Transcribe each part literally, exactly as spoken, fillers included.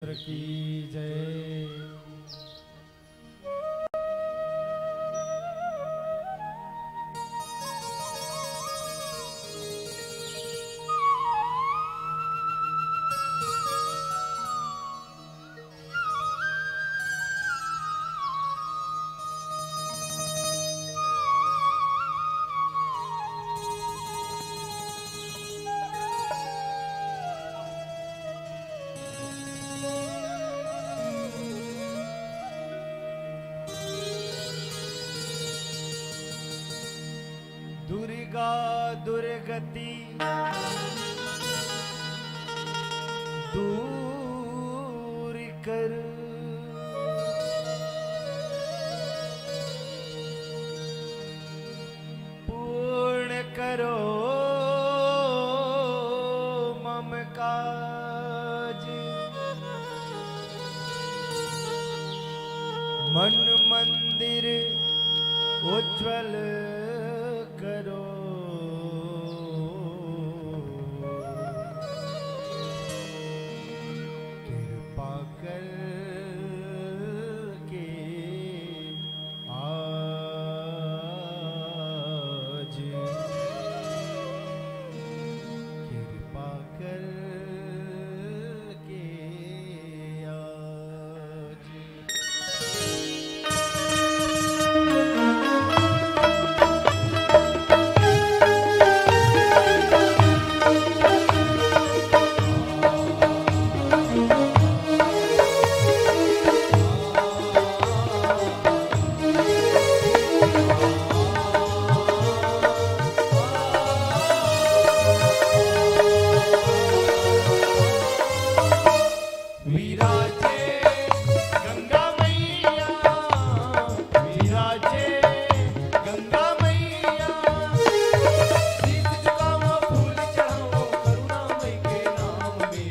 की जय। दुर्गा दुर्गति दूर कर, पूर्ण करो मम काज। मन मंदिर उज्जवल करो। कृपा कर के आज, कृपा कर के आज। विराजे गंगा मैया, विराजे गंगा मैया, शीश झुकावो, फूल चढ़ावो, करुणामय के नाम में।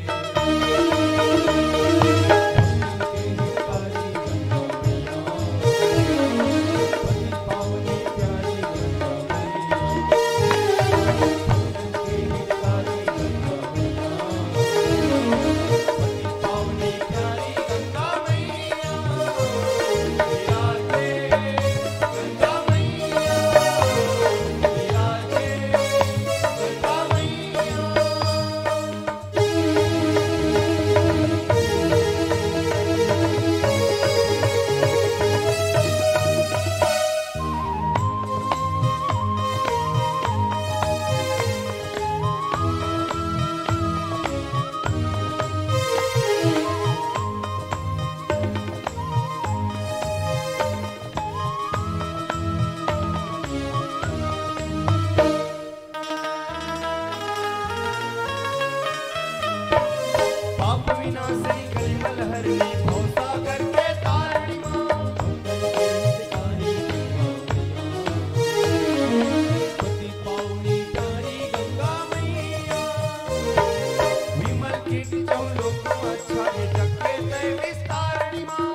पाप विनाशिनी कलिमल हरिणी भवसागर के तारिणी माँ। पति पावनी प्यारी गंगा मैया। विमल कीर्ति चहुँ लोक में अच्छा है जग के तय विस्तारिणी माँ।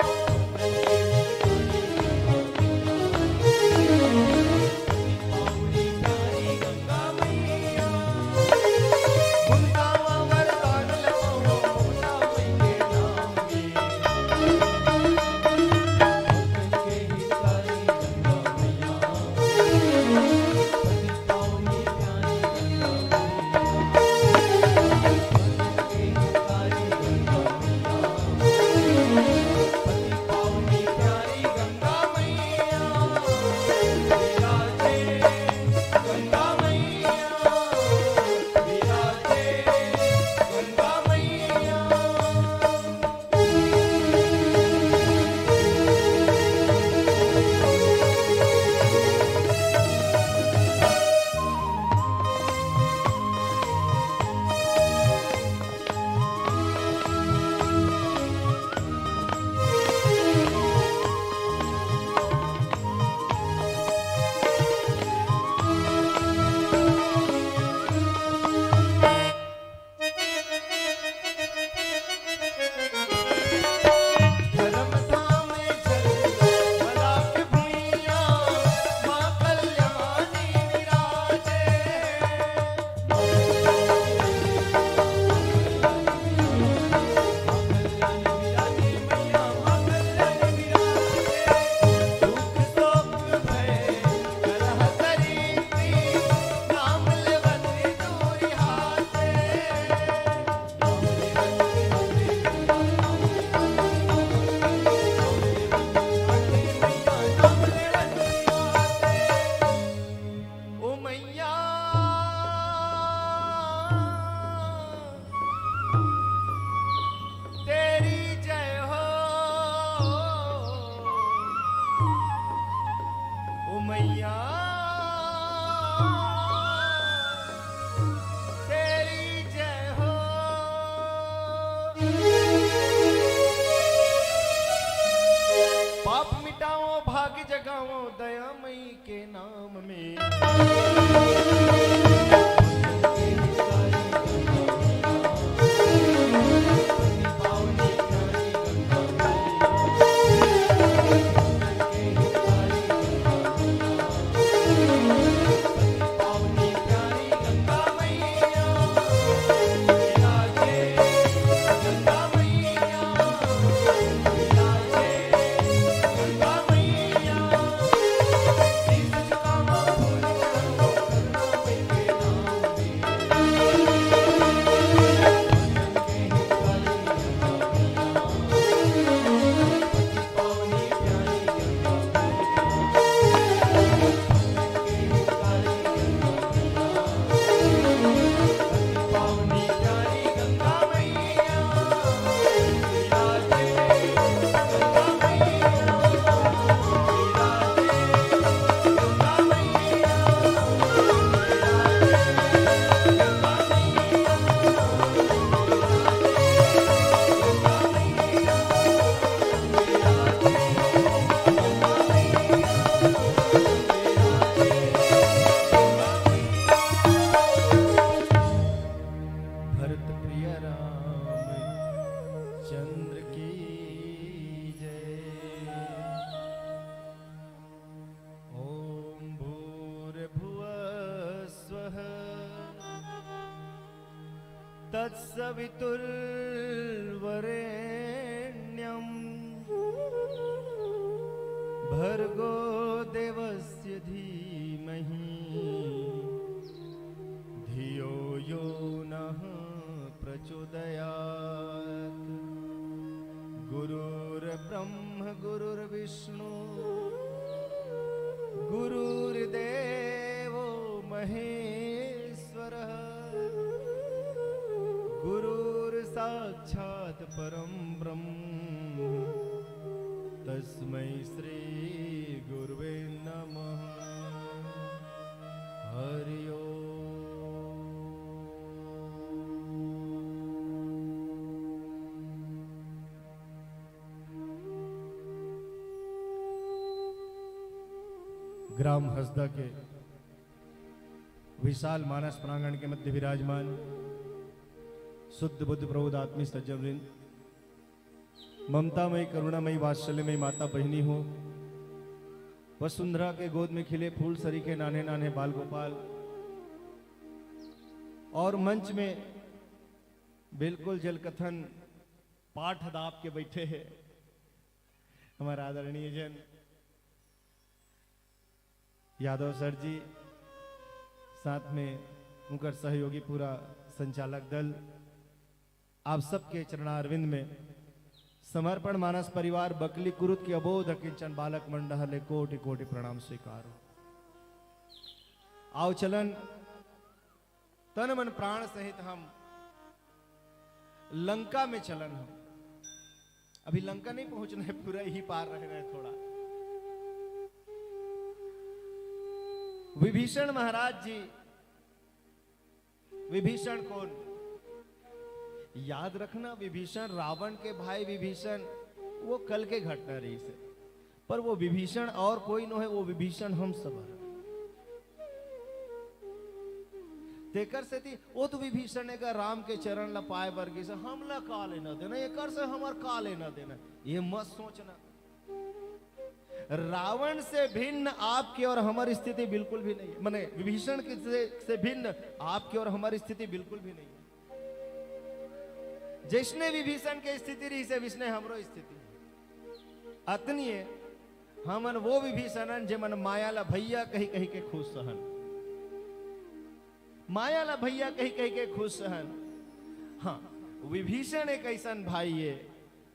मई के नाम में। भरत प्रिय राम चंद्र की जय। ओम भूर्भुवः स्वः तत्सवितुर्वरेण्यं भर्गो देवस्य धीमहि धियो यो नः प्रचोदयात्। गुरुर्ब्रह्म गुरुर्विष्णु गुरुर्देवो महेश्वरः। गुरुर्साक्षात् परं ब्रह्म तस्मै श्री गुरुवे नमः। हरि ओम। ग्राम हसदा के विशाल मानस प्रांगण के मध्य विराजमान शुद्ध बुद्ध प्रबोध आत्मी सज्जन वृंद, ममतामयी, करुणामयी, वात्सल्यमयी माता बहिनी हो, वसुंधरा के गोद में खिले फूल सरीखे नान्हे नान्हे बाल गोपाल, और मंच में बिल्कुल जलकथन पाठ दाब के बैठे हैं हमारे आदरणीय जन यादव सर जी, साथ में उनकर सहयोगी पूरा संचालक दल, आप सबके चरणारविंद में समर्पण। मानस परिवार बकली कुरुत के अबोध अकिंचन बालक मंडल ले कोटि कोटि प्रणाम स्वीकार हो। आओ चलन, तन मन प्राण सहित हम लंका में चलन हम। अभी लंका नहीं पहुंचना है, पूरा ही पार रहना है थोड़ा। विभीषण महाराज जी, विभीषण कौन? याद रखना, विभीषण, रावण के भाई विभीषण, वो कल के घटना रहिसे। पर वो विभीषण और कोई नो है, वो विभीषण हम सब हन। तेकर सेती वो तो विभीषण एकर राम के चरण ला पाए बर गिस, हमला का लेना देना, एकर से हमर का लेना देना, ये मत सोचना। रावण से भिन्न आपकी और हमारी स्थिति बिल्कुल भी नहीं है। माने विभीषण के से, से भिन्न आपकी और हमारी स्थिति बिल्कुल भी नहीं है। जैसने विभीषण के स्थिति रहिसे, वैसने हमरो स्थिति है। अतनिए हमन वो विभीषण हन, जेमन माया ला भैया कहि कहि के खुश हन। माया ला भैया कहि कहि के खुश हन। हाँ, विभीषण एक ऐसन भाई है,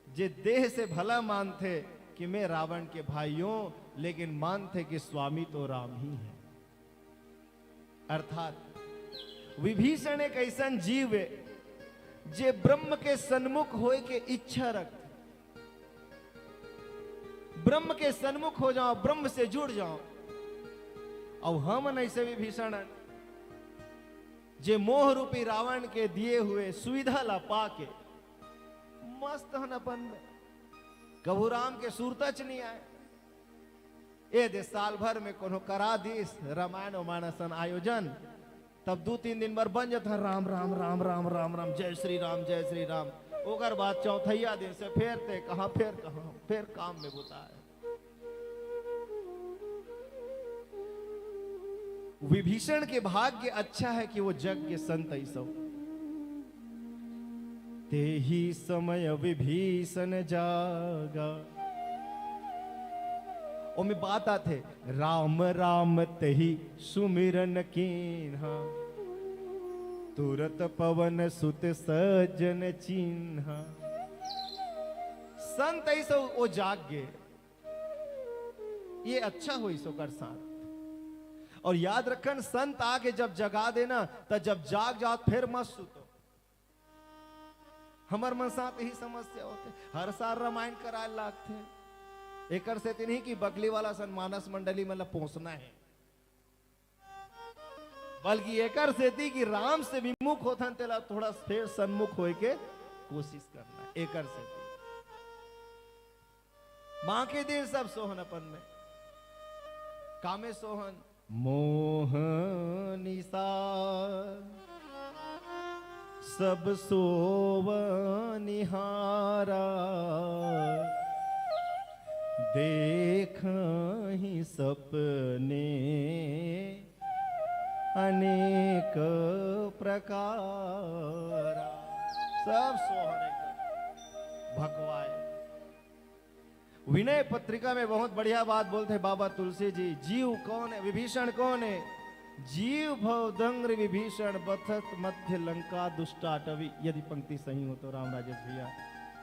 जे देह से भला मानथे कि मैं रावण के भाई हूं, लेकिन मानथे कि स्वामी तो राम ही है। अर्थात विभीषण एक ऐसन जीव है, जे ब्रह्म के सन्मुख होए के इच्छा रखथे। ब्रह्म के सन्मुख हो जाओ, ब्रह्म से जुड़ जाओ। अउ हमन ऐसे विभीषण हन, जे मोह रूपी रावण के दिए हुए सुविधा ला पाके मस्त हन अपन में। कभू राम के सुरता च नहीं आए। ए दे साल भर में कोनो करा दिस रामायण वामायण असन आयोजन, तब दू तीन दिन बर बन जात हे राम राम राम राम राम राम, जय श्री राम, जय श्री राम। ओकर बाद चौथैया दिन से फेर ते कहाँ, फेर कहाँ, फेर काम में बुता हे। विभीषण के भाग्य अच्छा है कि वो जग के संत ऐसो। तेहि समय विभीषण जागा। ओमे बात आथे, राम राम तेहि सुमिरन कीन्हा, तुरत पवन सुत सज्जन चिन्हा। संत ऐसो वो जाग गे, ये अच्छा होइस ओकर साथ। और याद रखन, संत आके जब जगा देना, त जब जाग जाओ, फिर मत सुतो। हमर मन साथ यही समस्या होथे, हर साल रामायण कराए लागथे। एकर सेती नहीं कि बगली वाला सन मानस मंडली मन ला पोसना हे, बल्कि एकर सेती कि राम से विमुख होथन, तेला थोड़ा फेर सन्मुख होए के कोशिश करना हे। एकर सेती बाकी दिन सब सोहन अपन में, कामे सोहन, मोह निशा सब सोवनिहारा, देखहि सपने अनेक प्रकारा। सब सोहन एकदम भकवाए। विनय पत्रिका में बहुत बढ़िया बात बोलथे बाबा तुलसी जी, जीव कौन हे, विभीषण कौन हे? जीव भवदंग्र विभीषण बसत मध्य लंका दुष्टाटवी। यदि पंक्ति सही हो तो राम राजेश भैया,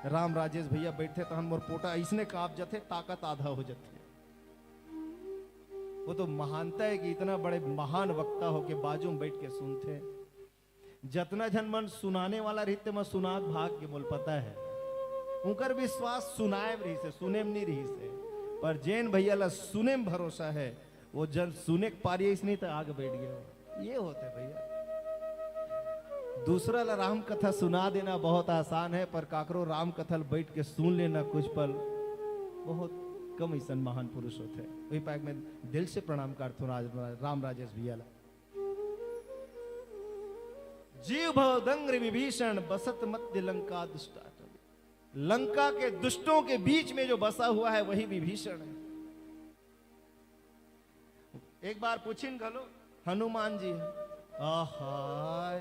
राम राजेश भैया बैठे तहन मोर पोटा अइसने कांप जथे, ताकत आधा हो जथे। वो तो महानता हे कि इतना बड़े महान वक्ता होके बाजू में बैठ के सुनथे। जतना झन मन सुनाने वाला रहिस ते मन सुनात भाग गे, मोला पता हे। उनकर विश्वास सुनाए में रहिस हे, सुने में नहीं रहिस हे। पर जेन भैया ला सुने में भरोसा हे, वो झन सुने के पारी अइस नहीं त आगे बैठ गे। ये होथे भैया। दूसरा ला राम कथा सुना देना बहुत आसान हे, पर काकरो राम कथा ला बैठ के सुन लेना कुछ पल, बहुत कम अइसन महान पुरुष होथे। वही पाक में दिल से प्रणाम करथों राज-, राम राजेश भैया ला। जीव भवदंग्र विभीषण बसत मध्य लंका दुष्टाटवी। लंका के दुष्टों के बीच में जो बसा हुआ है, वही विभीषण है। एक बार पूछिन घलो हनुमान जी, आहाय,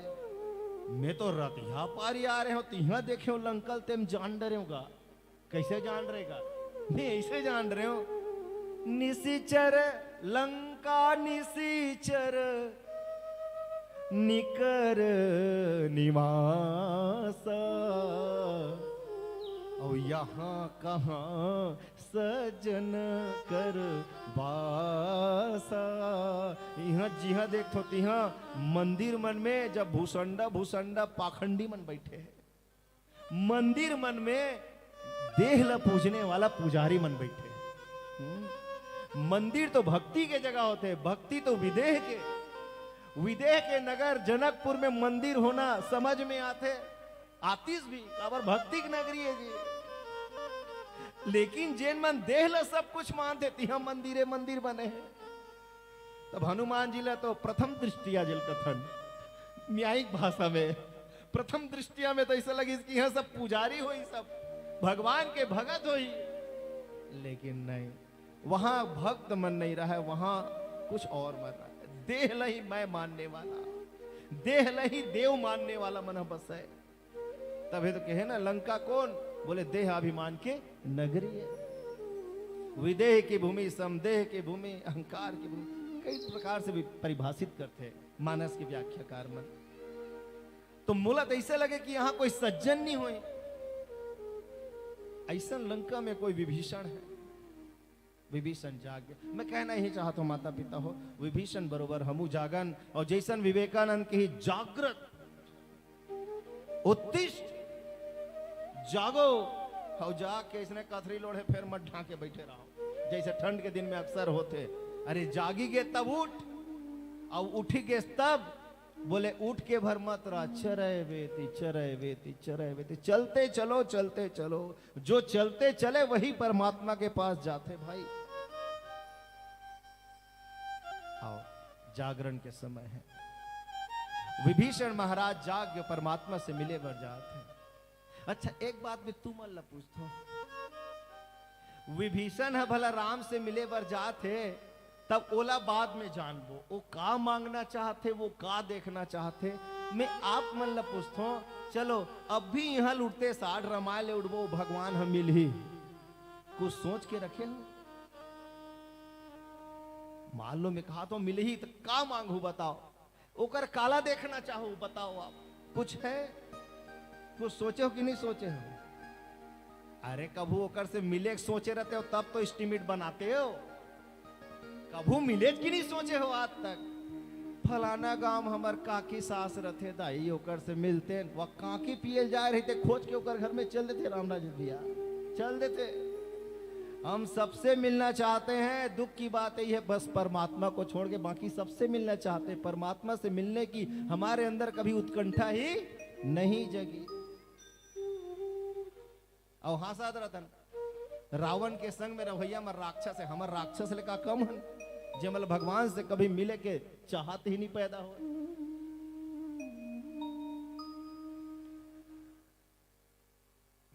मैं तो रतिहा पारी आ रहे हो, तिहा देखे हो लंका ल, तेम जान डरे हो गा। कैसे जान रहेगा? मैं ऐसे जान रहे हूं, निशिचर लंका निशिचर निकर निवास। और यहाँ कहाँ सज्जन कर बासा। यहाँ जिहाँ देखथो तिहाँ मंदिर मन में जब भूसंडा भूसंडा पाखंडी मन बैठे हैं, मंदिर मन में देह ला पूजने वाला पुजारी मन बैठे। हम्म? मंदिर तो भक्ति के जगह होथे, भक्ति तो विदेह के, विदेह के नगर जनकपुर में मंदिर होना समझ में आथे, आतिस भी, काबर भक्ति की नगरी है जी। लेकिन जेन मन देह ला सब कुछ मानथे, तिहा मंदिरे मंदिर बने हैं। तब हनुमान जी ला तो प्रथम दृष्टिया जेल कथन, न्यायिक भाषा में, प्रथम दृष्टिया में तो ऐसा लगिस कि यहाँ सब पुजारी होही, सब भगवान के भगत होही, लेकिन नहीं, वहां भक्त मन नहीं रहा है, वहां कुछ और मन रहा है। देह ला ही मैं मानने वाला, देह ला ही देव मानने वाला मन बस है। तभे तो कहे ना, लंका कौन? बोले, देह अभिमान के नगरी है। विदेह की भूमि, समदेह की भूमि, अहंकार की भूमि, कई प्रकार से भी परिभाषित करते हैं मानस के व्याख्याकार मन। तो मोला तो ऐसे लगे कि यहाँ कोई सज्जन नहीं होए, ऐसा लंका में कोई विभीषण है। विभीषण जाग गया। मैं कहना ही चाहता हूं, माता पिता हो, विभीषण बरोबर हमू जागन, और जैसन विवेकानंद की, जागृत, उत्तिष्ठ, जागो, और जाग के इसने कथरी लोढ़े फेर मत ढांके बैठे रहो, जैसे ठंड के दिन में अक्सर होते। अरे जागी गे तब उठ, और उठी गे तब बोले, उठ के भर मत रहा, चरय वेति, चरय वेति, चरय वेति, चलते चलो, चलते चलो। जो चलते चले वही परमात्मा के पास जाते भाई। जागरण के समय हे। विभीषण महाराज जाग के परमात्मा से मिले बर जात हे। अच्छा, एक बात मैं तुमन ला पूछथों, विभीषण ह भला राम से मिले बर जात हे, तब ओला बाद में जानबो, वो का मांगना चाहथे, वो का देखना चाहथे। मैं आप मन ला पूछथों, चलो अब भी इहां ले उठते साठ रमाय ले उठबो, भगवान ह मिलही, कुछ सोच के रखे हो? मान लो मैं कहा तो मिलही तो का मांगहू बताओ, ओकर काला देखना चाहो बताओ आप, कुछ है, कुछ सोचे हो कि नहीं सोचे हो? अरे कभू ओकर से मिले के सोचे रहते हो तब तो estimate बनाते हो, कभू मिले कि नहीं सोचे हो आज तक? फलाना गांव हमर काकी सास रथे दाई, ओकर से मिलते हैं। वह काकी पियल जाए रहिथे, खोज के ओकर घर में चल देते रामराज भैया, चल देते। हम सबसे मिलना चाहते हैं, दुख की बात यही है, बस परमात्मा को छोड़ के बाकी सबसे मिलना चाहते हैं। परमात्मा से मिलने की हमारे अंदर कभी उत्कंठा ही नहीं जगी। अउ हाँसत रतन, रावण के संग में रहवइया मन राक्षस हे, हमर राक्षस ले का कम हन, जेमन ल भगवान से कभी मिले के चाहत ही नहीं पैदा हो।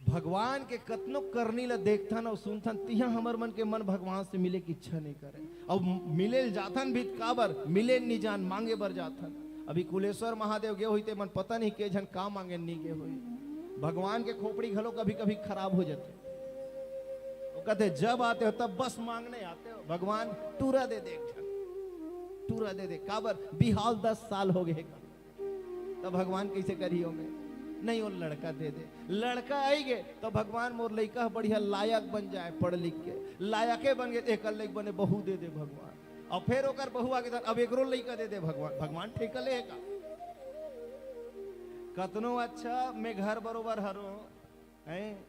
भगवान के कतनो करनी ला देखथन अउ सुनथन, तिहा हमर मन के मन भगवान से मिले के इच्छा नहीं करे। अब मिले ल जाथन भी काबर, मिले ल नहीं जान, मांगे बर जाथन। अभी कुलेश्वर महादेव गे होही ते मन पता नहीं के झन का मांगे नहीं गे होही। भगवान के खोपड़ी घलो कभी-कभी खराब हो जाथे। वो कहते, "जब आते हो तब बस मांगने आते हो, भगवान टूरा दे दे एक झन, टूरा दे दे।" काबर, बिहाव दस साल हो गए का, तब भगवान कैसे करियो में? नहीं, वो लड़का दे दे। लड़का आई गे तो भगवान मोर लइका ह बढ़िया लायक बन जाए, पढ़ लिख के लायके बन गए, एक लइक बने बहू दे दे भगवान। और फिर ओकर बहू आगे, अब एकरो लइका दे दे भगवान। भगवान ठेका ले हे का? कतनो अच्छा मैं घर बरोबर हरो, हैं,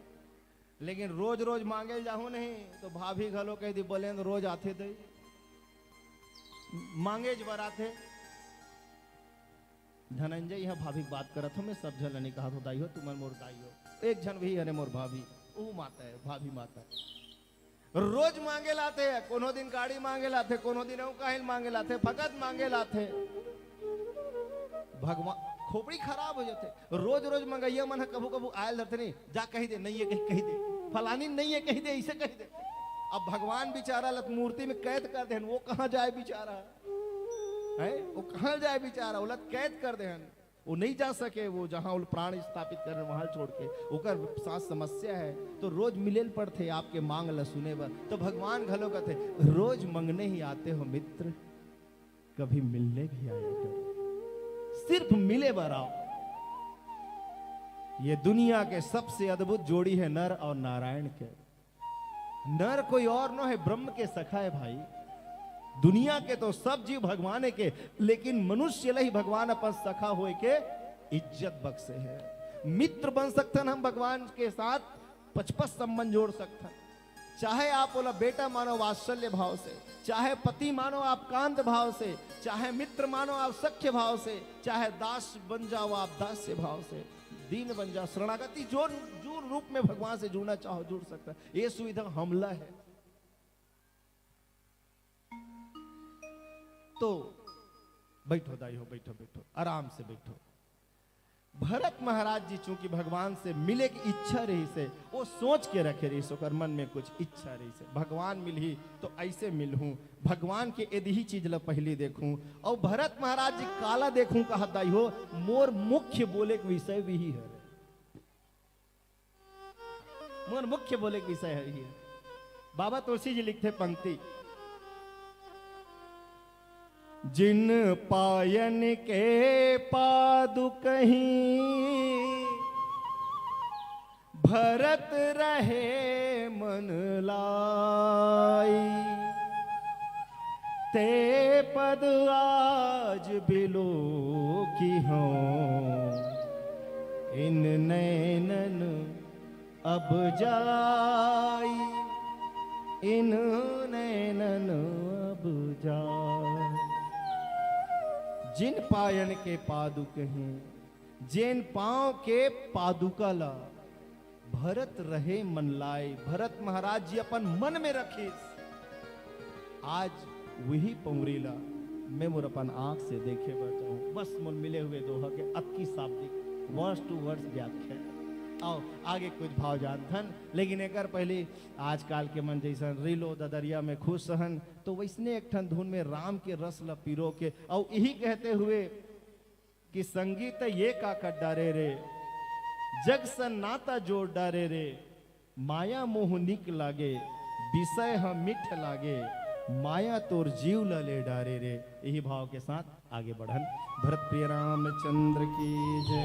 लेकिन रोज रोज मांगे ल जाहूं नहीं तो भाभी घलो कह दी, बोले न रोज आथे दई, मांगे ज बर आथे। धनंजय, यहां भाभी के बात करत हो, मैं सब झन ल नहीं कहत हो दाई हो, तुमन मोर दाई हो। एक झन भी हरे मोर भाभी, वो माता है, भाभी माता है। रोज मांगे ल आथे, कोनो दिन गाड़ी मांगे ल आथे, कोनो दिन अउ काहिल मांगे ल आथे, फकत मांगे ल आथे। भगवान, खोपड़ी खराब हो जाथे। रोज रोज मंगइया मन ह कभू कभू आयल धरथे, नहीं, जा कही दे, नहीं है कही, कही दे, फलानी नहीं है कही दे, इसे कही दे। अब भगवान बेचारा ल त मूर्ति में कैद कर देहन, वो कहां जाए बेचारा? हैं? वो कहां जाए बेचारा? ओला कैद कर देहन, वो नहीं जा सके, वो जहां वो प्राण स्थापित करन वहां छोड़ के, ओकर साथ समस्या है, तो रोज मिले ल पड़थे आपके मांग ल सुने बर। तो भगवान घलो कहथे, "रोज मंगने ही आते हो मित्र, कभी मिलने भी आया करो, सिर्फ मिले बर आओ।" ये दुनिया के सबसे अद्भुत जोड़ी है नर और नारायण के। नर कोई और नो है, ब्रह्म के सखा है भाई। दुनिया के तो सब जीव भगवान के, लेकिन मनुष्य ल ही भगवान अपन सखा होय के इज्जत बख्शे है। मित्र बन सकथन हम भगवान के साथ, पचपस संबंध जोड़ सकथन। चाहे आप ओला बेटा मानो वात्सल्य भाव से, चाहे पति मानो आप कांत भाव से, चाहे मित्र मानो आप सख्य भाव से, चाहे दास बन जाओ आप दास्य भाव से, दीन बन जाओ, शरणागति, जो, जो रूप में भगवान से जुड़ना चाहो, जुड़ सकता है। ये सुविधा हमला है। तो बैठो दाई हो, बैठो, बैठो, आराम से बैठो। भरत महाराज जी चूंकि भगवान से मिले के इच्छा रहिसे, वो सोच के रखे रहिसे, ओकर मन में कुछ इच्छा रहिसे, भगवान मिलही तो ऐसे मिलहूं, भगवान के एदही चीज ल पहिली देखहूं। और भरत महाराज जी काला देखहूं कहत दाई हो, मोर मुख्य बोले के विषय भी ही है, मोर मुख्य बोले के विषय है ये। बाबा तुलसी जी लिखथे पंक्ति, "जिन पायन के पादुकहि भरत रहे मन लाई, ते पद आज बिलोकिहौं इन नैनन अब जाई, इन नैनन अब जाई।" जिन पायन के पादुकहि, जेन पांव के पादुका ला भरत रहे मन लाई, भरत महाराज जी अपन मन में रखिस। आज वही पौंरी ला मैं मोर अपन आंख से देखे बर चाहूं, बस मोर मिले हुए दोहा के अतकी शाब्दिक word to word व्याख्या। आओ, आगे कुछ भाव जानथन, लेकिन एकर पहले आजकल के मन जैसन रीलो ददरिया में खुश हन, तो वैसने एक ठन धुन में राम के रस ल पिरो के, अउ यही कहते हुए कि संगीत ये का कर डारे रे, जग सन नाता जोड़ डारे रे, माया मोह निक लागे, विषय ह मिठ लागे, माया तोर जीव ल ले डारे रे। यही भाव के साथ आगे बढ़न। भरत प्रिय रामचंद्र की जय।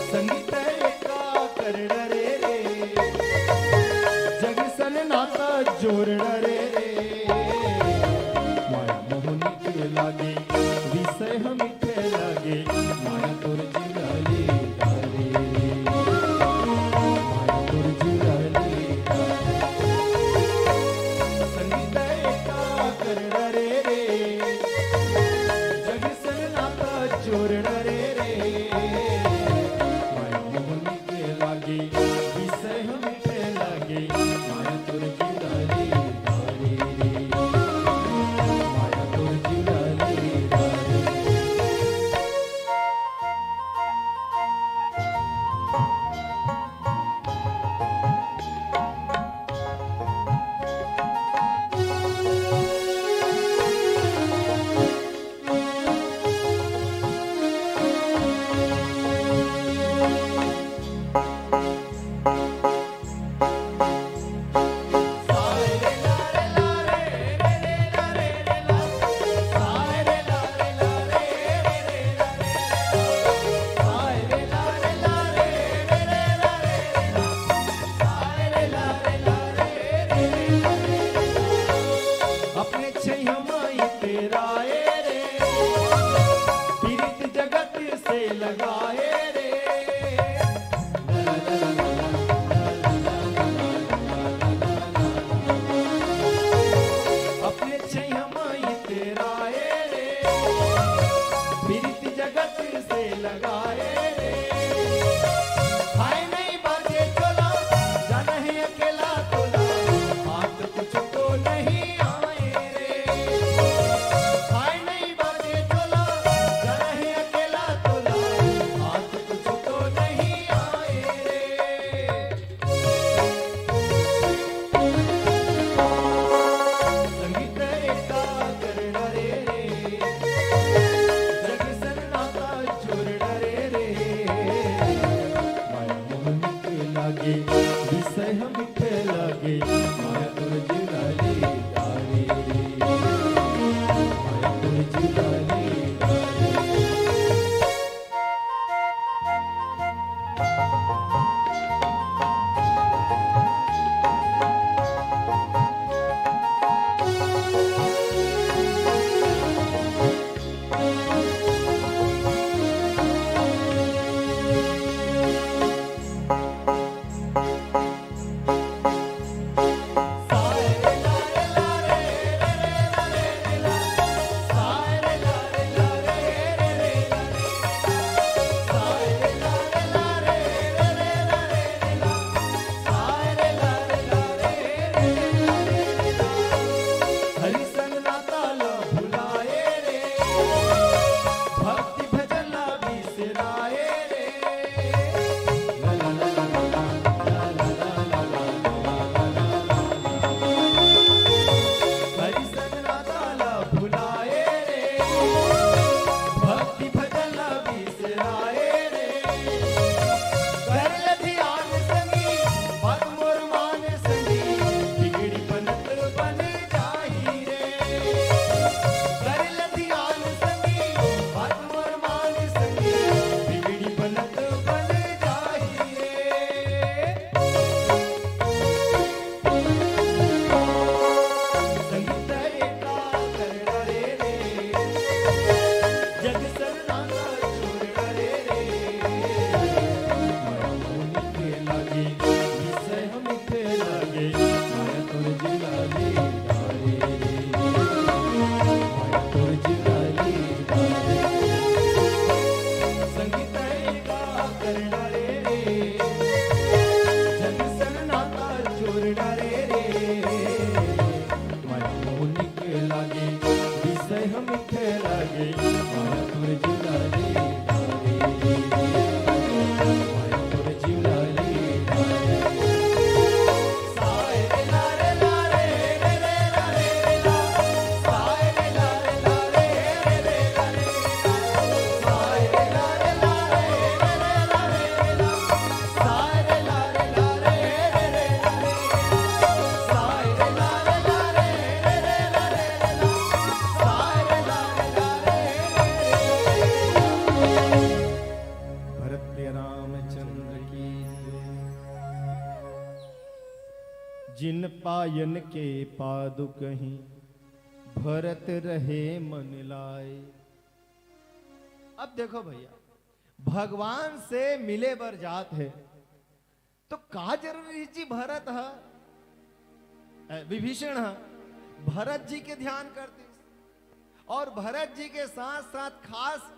संगीत एका कर डरे रे, जग सन नाता जोड़ डरे रे। माया मोह निक लागे, विषय ह मिठ लागे, माया तोर जीव ल ले डारे रे। माया तोर जीव ल ले डारे। संगीत एका कर डरे रे, जग सन नाता जोड़ डरे रे। माया मोह निक लागे, विषय ह मिठ लागे, माया तोर जीव ल ले डारे रे। माया तोर जीव ल ले डारे। अपने छैया माई तेरा ए रे, पीरित जगत से लगाए रे। अपने छैया माई तेरा ए रे, पीरित जगत से लगाए रे। हाय नहीं बाजे चोला, जाना है अकेला तोला, हाथ कुछ तो नहीं आए रे। हाय नहीं बाजे चोला, जाना है अकेला तोला, हाथ कुछ तो नहीं आए रे। संगीत एका कर डरे रे, जग सन नाता जोड़ डरे रे। माया मोह निक लागे, विषय ह मिठ लागे, माया तोर जीव ल ले डारे रे। माया तोर जीव ल ले डारे। जिन पायन के पादुकहि भरत रहे मन लाए। अब देखो भैया, भगवान से मिले बर जात हे, तो का जरूरी जी भरत ह, ए, विभीषण ह भरत जी के ध्यान करतिस, और भरत जी के साथ साथ खास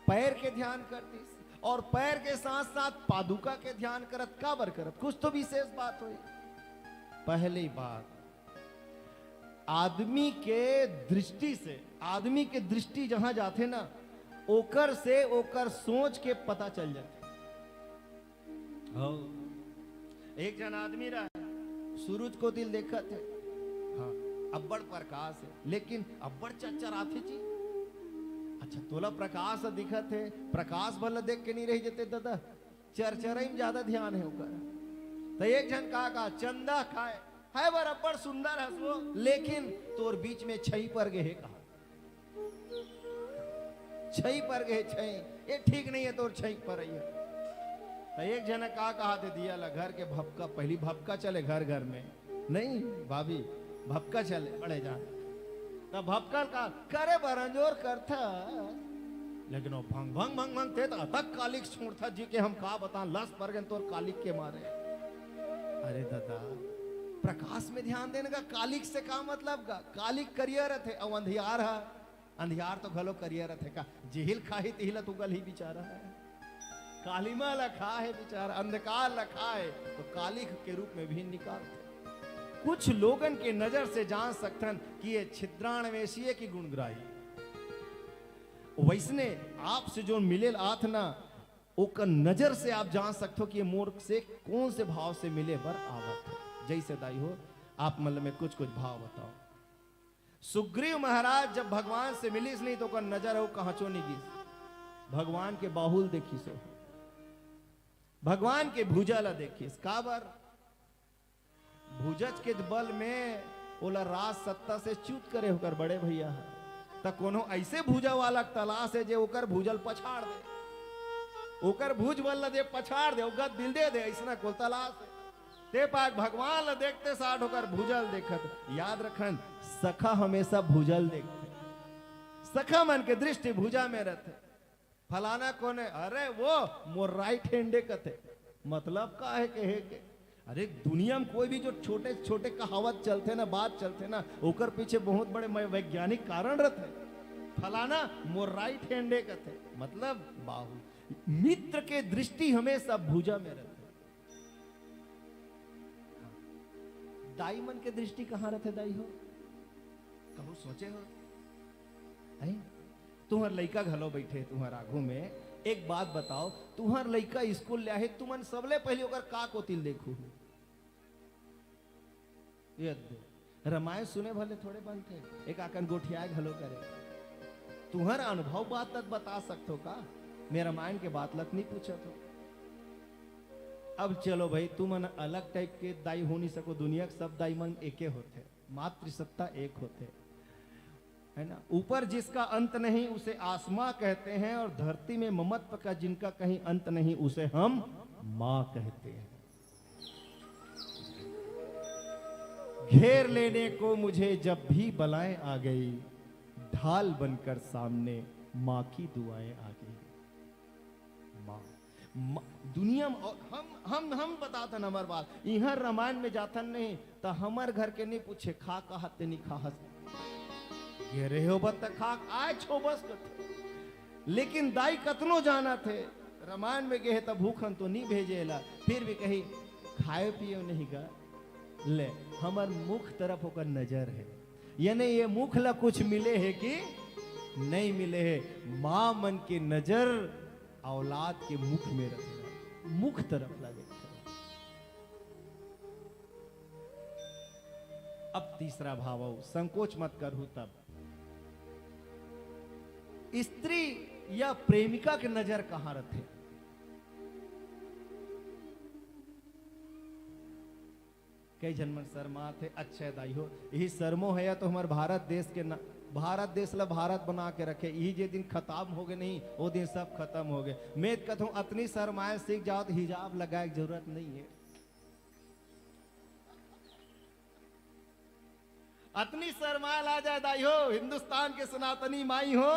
पैर के ध्यान करतिस, और पैर के साथ साथ पादुका के ध्यान करत, काबर करत? कुछ तो विशेष बात होई। पहली बात, आदमी के दृष्टि से, आदमी के दृष्टि जहां जाथे ना, ओकर से ओकर सोच के पता चल जाथे। हो, एक झन आदमी रहा, सूरज कोति ल देखत हे, हाँ, अब्बड़ प्रकाश हे, लेकिन अब्बड़ चरचराथे जी। अच्छा, तोला प्रकाश दिखत हे, प्रकाश भर ल देख के नहीं रह जते दादा, चरचरई में ज्यादा ध्यान हे ओकर। त एक झन का, का चंदा खाए, हे बर अब्बड़ सुंदर हस वो, लेकिन तोर बीच में छई पर गे हे कहा। छई पर गे, छई, ये ठीक नहीं हे तोर छई परई ह। त एक झन का कहा दे दिया ला, घर के भपका, पहली भपका चले घर घर में, नहीं भाभी, भपका चले बड़े जान। त भपका का करे बर अंजोर करथा, लेकिन वो भंग भंग भंग भंग ते त अतक कालिक छोड़था जी के हम का बतान, लस पर गन तोर कालिक के मारे। अरे दादा, प्रकाश में ध्यान देने का, कालिक से का मतलब का? कालिक करिया रथे, अउ अंधियार ह, अंधियार तो घलो करिया रथे का? जिहिल खाही तिहिल तो गलही बिचारा ह। कालिमा ल खाहे बिचारा, अंधकार ल खाहे तो कालिक के रूप में भी निकारथे। कुछ लोगन के नजर से जान सकथन कि ये छिद्रान्वेषी हे कि गुणग्राही। वैसने आपसे जो मिले ल आत ना, ओकर नजर से आप जान सकथो कि ये मोर से कौन से भाव से मिले बर आवत हे। जैसे दाई हो, आप मन ल में कुछ कुछ भाव बताओ। सुग्रीव महाराज जब भगवान से मिलिस नहीं तो ओकर नजर हो कहांचो नहीं गिस, भगवान के बाहु ल देखिस हो, भगवान के भुजा ल देखिस। काबर? भुजच के बल में ओला राज सत्ता से च्युत करे ओकर बड़े भैया ह। त कोनो ऐसे भुजा वाला के तलाश हे जे ओकर भुजा ल पछाड़ दे, ओकर भुज बल ल दे पछाड़ दे, ओकर दिल दे दे, ऐसना कोल तलाश हे। ते पाक भगवान ल देखते साठ ओकर भुजा ल देखत। याद रखन, सखा हमेशा भुजा ल देखथे, सखा मन के दृष्टि भुजा में रथे। फलाना कोन हे? अरे वो मोर राइट हैंड हे कथे। मतलब का हे कहे के? अरे दुनिया में कोई भी जो छोटे छोटे कहावत चलथे ना, बात चलथे ना, ओकर पीछे बहुत बड़े मै-, वैज्ञानिक कारण रथे। फलाना मोर राइट हैंड हे कथे, मतलब बाहु। मित्र के दृष्टि हमेशा भुजा में रथे। दाई मन के दृष्टि कहाँ रथे दाई हो? कहूँ सोचे हो? हैं? तुहर लइका घलो बइठे तुहर आघू में, एक बात बताओ, तुहर लइका स्कूल ले आही, तुमन सबले पहिली ओकर का कोति ल देखहू? ये दे। रामायण सुने भले थोड़े बनथे, एक आकन गोठियाए घलो करे। तुहर अनुभव बात ल त बता सकथो का? मैं रामायण के बात ल त नहीं पूछत हो। अब चलो भाई, तुमन अलग टाइप के दाई हो नहीं सको, दुनिया के सब दाई मन एके होथे, मातृसत्ता एक होथे, है ना? ऊपर जिसका अंत नहीं उसे आसमां कहते हैं और धरती में ममत्व का जिनका कहीं अंत नहीं उसे हम मां कहते हैं। घेर लेने को मुझे जब भी बलाएं आ गई, ढाल बनकर सामने मां की दुआएं आ गई। मां, मां, दुनिया में, और हम, हम, हम बताथन हमर बात, इहां रामायण में जाथन नहीं, त हमर घर के नहीं पूछे, "खा का हते नहीं खा हस?" घेरे हो बत खा, आय छो बस करथे। लेकिन दाई कतनो जानत हे, रामायण में गे हे त भूखन तो नहीं भेजे ला, फिर भी कही, "खाए पिए नहीं गा?" ले, हमर मुख तरफ ओकर नजर हे, यानी ये मुख ला कुछ मिले हे कि नहीं मिले हे। मां मन के नजर औलाद के मुख में रथे, मुख तरफ ला देखथे। अब तीसरा भाव आऊ, संकोच मत करहू तब। स्त्री या प्रेमिका के नजर कहां रथे? कई झन मन शर्मात हे, अच्छा दाई हो, यही शर्मो हे या तो हमर भारत देश के ना, भारत देश ला भारत बना के रखे, यही जे दिन खत्म हो गए नहीं, वो दिन सब खत्म हो गए। मैं कथों अतनी शर्माए सीख जाओ तो हिजाब लगाए के जरूरत नहीं है। अतनी शर्माए ला जाए दाई हो, हिंदुस्तान के सनातनी माई हो,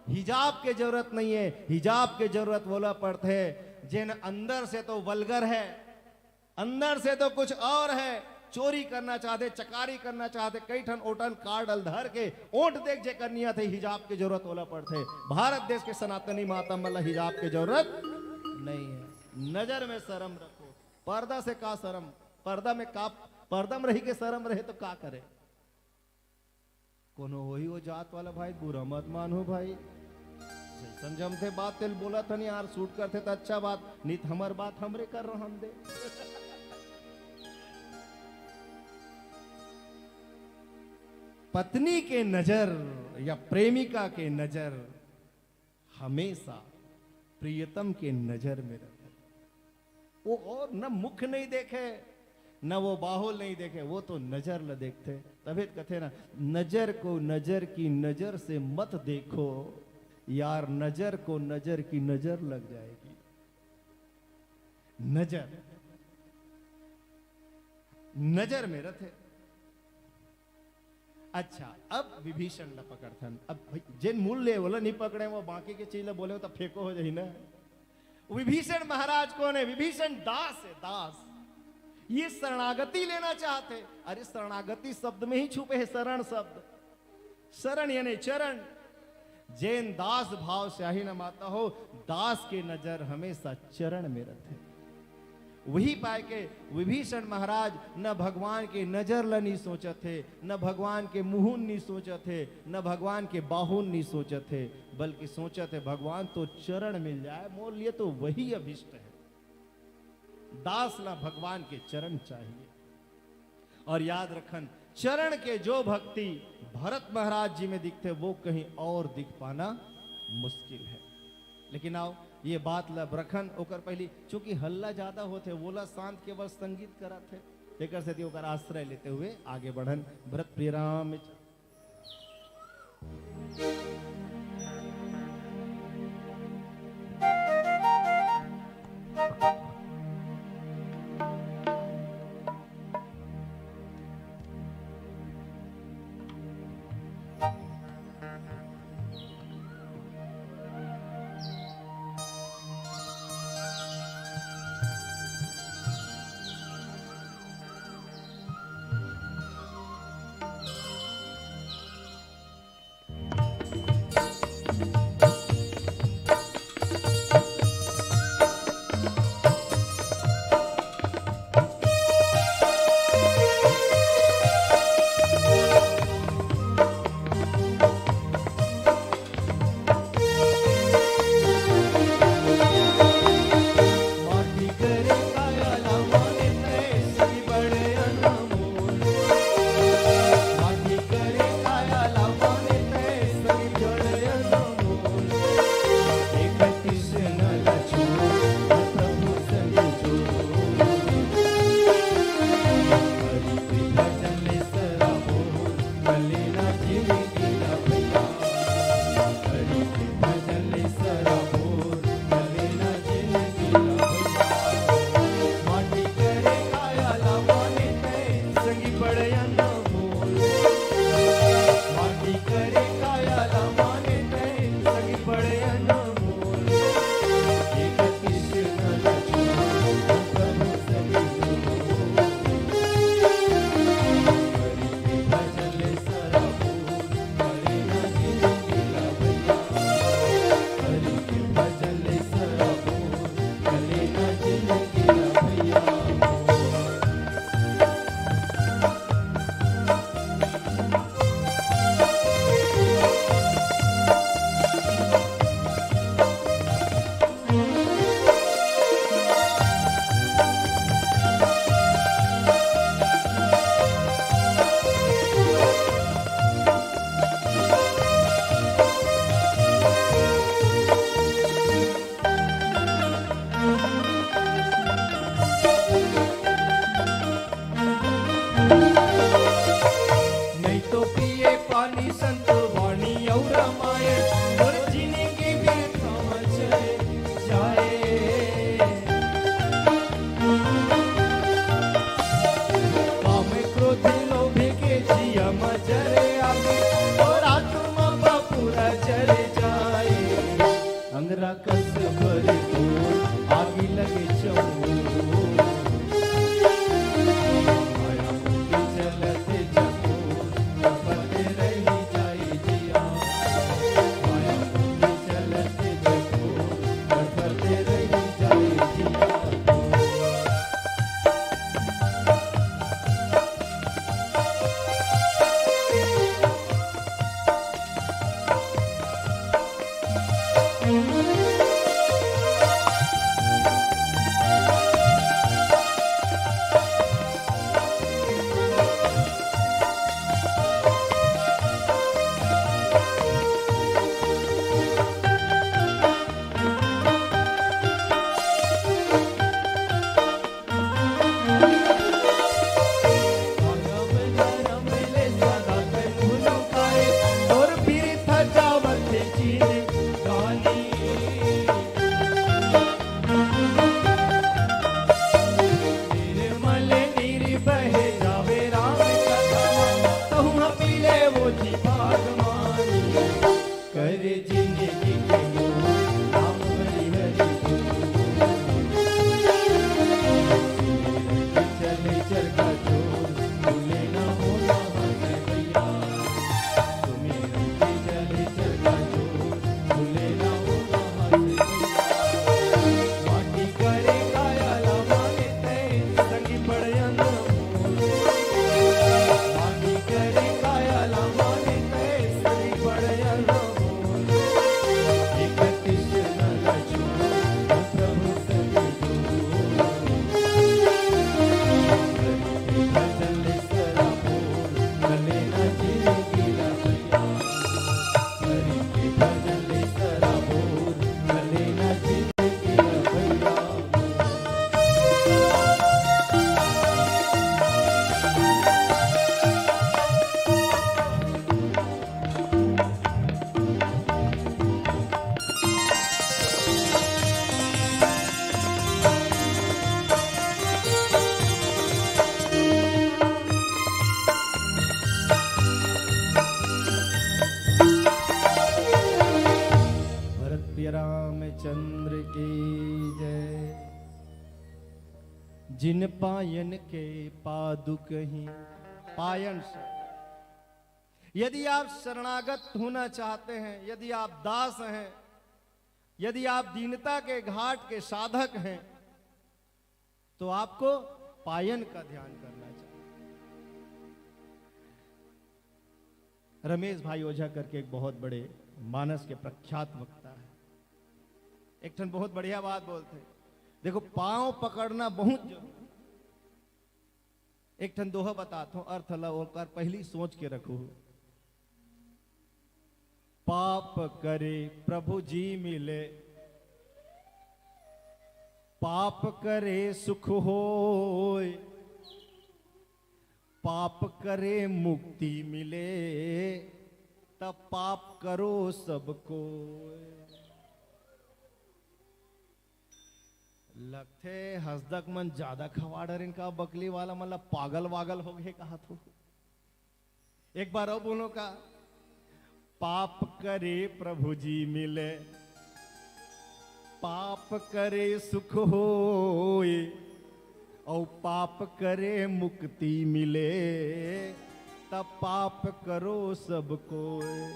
हिजाब के जरूरत नहीं है। हिजाब के जरूरत वोला पड़थे जेन अंदर से तो वल्गर है, अंदर से तो कुछ और है, चोरी करना चाहथे, चकारी करना चाहथे, कई ठन ओटन कार्ड ल धर के ओट देख जे करनिया थे, हिजाब के जरूरत वोला पड़थे। भारत देश के सनातनी माता मन ला हिजाब के जरूरत नहीं है। नजर में शर्म रखो, पर्दा से का शर्म, पर्दा में का, पर्दा में रही के शर्म रहे तो का करे? कोनो होही वो जात वाला भाई, बुरा मत मानहू भाई। जैसन जमथे बात तेल बोलत हन यार, सूट करथे त अच्छा बात, नित हमर बात हमरे कर रहन दे। पत्नी के नजर या प्रेमिका के नजर हमेशा प्रियतम के नजर में रथे। वो और न मुख नहीं देखे, न वो बाहुल नहीं देखे, वो तो नजर ल देखथे। तभी तो कथे ना, नजर को नजर की नजर से मत देखो यार, नजर को नजर की नजर लग जाएगी। नजर, नजर में रथे। अच्छा, अब विभीषण ला पकड़थन। अब भाई, जेन मूल ले, वोला नहीं पकड़े, वो बाकी के चीज ला बोले, तो फेंको हो जाही ना। विभीषण महाराज कौन है? विभीषण दास है, दास। ये शरणागति लेना चाहते। अरे, शरणागति शब्द में ही छुपे है शरण शब्द। शरण यानी चरण। जेन दास भाव से आही न माता हो, दास के नजर हमेशा चरण में रथे। वही पाए के विभीषण महाराज न भगवान के नजर ल नहीं सोचत हे, न भगवान के मुहुन नहीं सोचत हे, न भगवान के बाहुन नहीं सोचत हे, बल्कि सोचत हे, भगवान तो चरण मिल जाए, मोर लिए तो वही अभिष्ट है। दास ला भगवान के चरण चाहिए। और याद रखन, चरण के जो भक्ति भरत महाराज जी में दिखथे, वो कहीं और दिख पाना मुश्किल है। लेकिन आओ, ये बात ला रखन, ओकर पहली, चूंकि हल्ला ज्यादा होथे, वोला शांत केवल संगीत करत हे, तेकर सेती ओकर आश्रय लेते हुए आगे बढ़न। भरत प्रिय राम जिन पायन के पादुकही। पायन से, यदि आप शरणागत होना चाहते हैं, यदि आप दास हैं, यदि आप दीनता के घाट के साधक हैं, तो आपको पायन का ध्यान करना चाहिए। रमेश भाई ओझा करके एक बहुत बड़े मानस के प्रख्यात वक्ता है, एक ठन बहुत बढ़िया बात बोलते हैं। देखो, पांव पकड़ना बहुत जरूरी। एक ठन दोहा बताता हूं, अर्थ ला ओकर पहली सोच के रखो। पाप करे प्रभु जी मिले, पाप करे सुख होय, पाप करे मुक्ति मिले, तब पाप करो सबको। लगथे हंसदक मन ज्यादा खवा डरिन का, बकली वाला मन ला पागल वागल हो गए कहा तो। एक बार और बोलो का, पाप करे प्रभु जी मिले, पाप करे सुख होय, और पाप करे मुक्ति मिले, तब पाप करो सब कोय।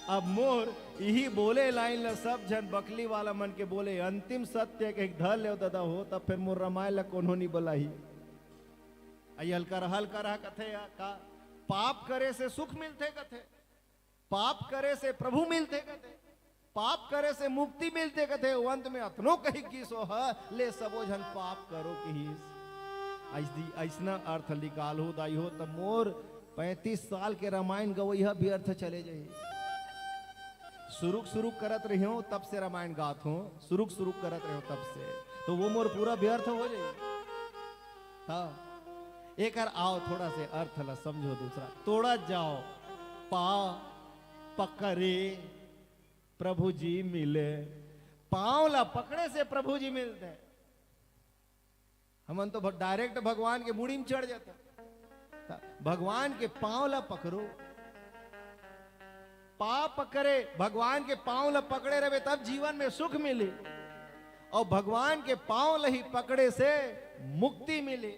अब मोर इही बोले लाइन ला सब झन बकली वाला मन के बोले, अंतिम सत्य के धर ले दादा हो, तब फिर मोर रामायण ला कोनो नहीं बलाही। आई हल्का रहा, हल्का रहा कथे या का, पाप करे से सुख मिलथे कथे, पाप करे से प्रभु मिलथे कथे, पाप करे से मुक्ति मिलथे कथे। वो अंत में अतनो कही कि सो ह, ले सबो झन पाप करो किहिस। ऐसी, ऐसना अर्थ निकाल हो दाई हो, त मोर पैंतीस साल के रामायण गवई ह व्यर्थ चले जाही। सुरुक सुरुक करत रहियो तब से रामायण गात हो, सुरुक सुरुक करत रहियो तब से, तो वो मोर पूरा व्यर्थ हो जाई। हाँ, एकर आओ थोड़ा से अर्थ ला समझो दूसरा। तोड़ा जाओ, पा पकड़े प्रभु जी मिले। पांव ला पकड़े से प्रभु जी मिलथे। हमन तो भ-, direct भगवान के मुड़ी में चढ़ जाता। त भगवान के पांव ला पकड़ो, पांव पकड़े, भगवान के पांव ला पकड़े रहे तब जीवन में सुख मिले, और भगवान के पांव ला ही पकड़े से मुक्ति मिले।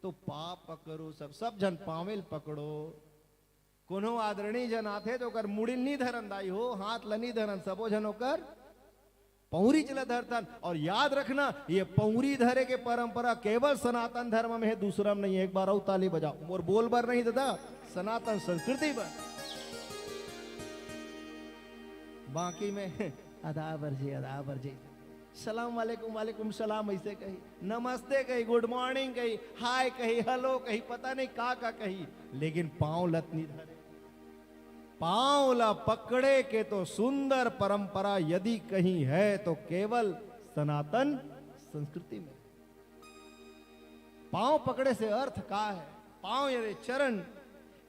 तो पांव पकड़ो सब, सब झन पांवे ल पकड़ो। कोनो आदरणीय जन आथे तो ओकर मुड़ी ल नी धरन दाई हो, हाथ ल नी धरन, सबो झन ओकर पौरी च ल धरथन। और याद रखना, ये पौरी धरे के परंपरा केवल सनातन धर्म में है, दूसरा में नहीं है। एक बार और ताली बजाओ, मोर बोल बर नहीं दादा, सनातन संस्कृति बर। बाकी में अदा बर जी, अदा बर जी। सलाम वालेकुम, वालेकुम सलाम, ऐसे कही, नमस्ते कही, good morning कही, hi कही, hello कही, पता नहीं का का कही, लेकिन पांव ल त नी धरे। पांव ला पकड़े के तो सुंदर परंपरा यदि कहीं है तो केवल सनातन संस्कृति में। पांव पकड़े से अर्थ का है? पांव यानी चरण।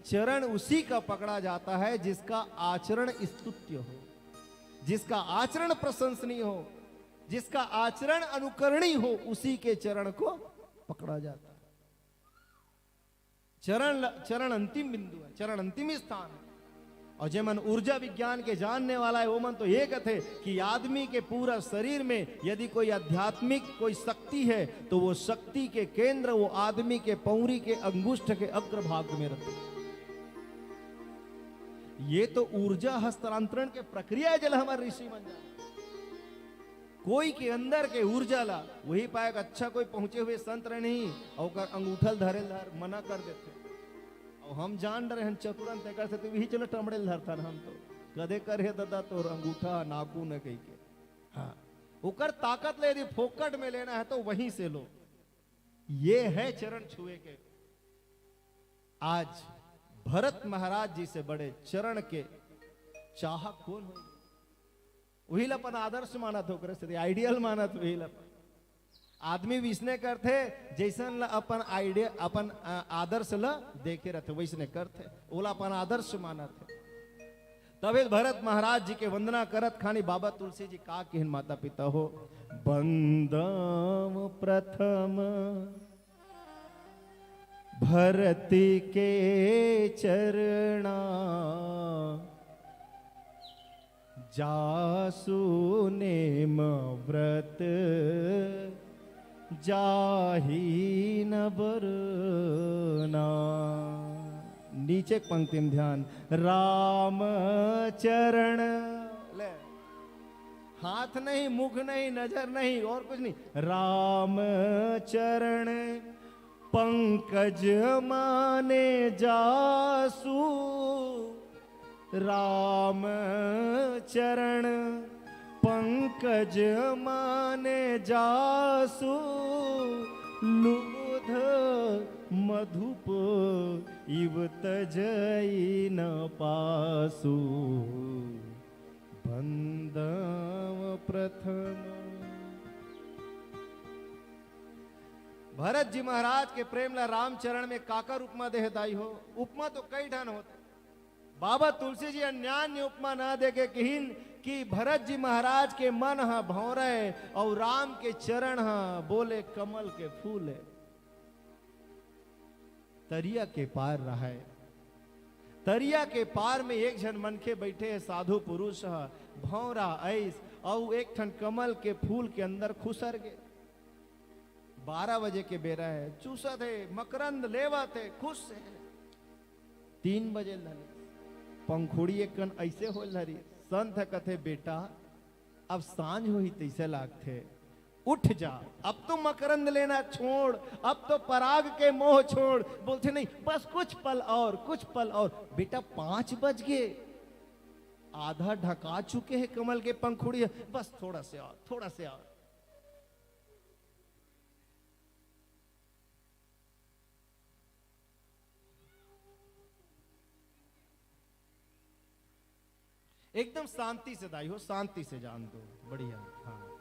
चरण उसी का पकड़ा जाता है जिसका आचरण स्तुत्य हो, जिसका आचरण प्रशंसनीय हो, जिसका आचरण अनुकरणीय हो, उसी के चरण को पकड़ा जाता है। चरण ल-, चरण अंतिम बिंदु है, चरण अंतिम स्थान है। और जे मन ऊर्जा विज्ञान के जानने वाला है, वो मन तो ये कहते कि आदमी के पूरा शरीर में यदि कोई आध्यात्मिक कोई शक्ति है, तो वो शक्ति के केंद्र वो आदमी के पौरी के अंगुष्ठ के अग्रभाग में रहते। ये तो ऊर्जा हस्तांतरण के प्रक्रिया है, जेला हमर ऋषि मन जाने। कोई के अंदर के ऊर्जा ला वही पाए, अच्छा कोई पहुंचे हुए संत रहे नहीं, और ओकर अंगूठा ल धरे ल धर मना कर देथे। और हम जान डरे हन चतुरन, तेकर से तो वही चलो टमड़े ल धरथन हम तो। कदे करे ददा तोर अंगूठा नाखून कही के। हाँ, ओकर ताकत ले यदि फोकट में लेना है तो वहीं से लो। ये है चरण छुए के। आज भरत महाराज जी से बड़े चरण के चाहक कौन होही? उही ला अपन आदर्श मानत हो, ओकरे सेती ideal मानत हो, उही ला अपन। आदमी वैसने करथे, जैसन ला अपन idea, अपन, अ, आदर्श ला देखे रहथे, वैसने करथे, ओला अपन आदर्श मानत हे। तबे भरत महाराज जी के वंदना करत खानी बाबा तुलसी जी का किहिन, माता पिता हो, बंदम प्रथम भरती के चरणा, जासु नेम व्रत जाही न बरना। नीचे के पंक्ति में ध्यान। राम चरण। ले, हाथ नहीं, मुख नहीं, नजर नहीं, और कुछ नहीं। राम चरण पंकज माने जासु। राम चरण पंकज माने जासु। लुब्ध मधुप इव तजई न पासु। बंदव प्रथम। भरत जी महाराज के प्रेम ला रामचरण में काकर उपमा देहे दाई हो? उपमा तो कई ढंग होथे। बाबा तुलसी जी अन्यान्य उपमा ना देके किहिन कि भरत जी महाराज के मन ह भौंरे अउ राम के चरण ह बोले कमल के फूल हे। तरिया के पार रहय, तरिया के पार में एक झन मनखे बइठे हे, साधु पुरुष ह, भौंरा अइस, अउ एक ठन कमल के फूल के अंदर खुसर गे। बारह बजे के बेरा हे, चूसत हे, मकरंद लेवत हे, खुश हे। तीन बजे ल धरिस, पंखुड़ी एक कन अइसे होय ल धरिस। संत ह कथे, "बेटा, अब सांझ होही तइसे लागथे, उठ जा, अब तो मकरंद लेना छोड़, अब तो पराग के मोह छोड़।" बोलथे, "नहीं, बस कुछ पल और, कुछ पल और।" "बेटा, पाँच बज गे, आधा ढका चुके हे कमल के पंखुड़ी ह, बस थोड़ा से और, थोड़ा से और।" एकदम शांति से दाई हो, शांति से जान दो। बढ़िया। हाँ।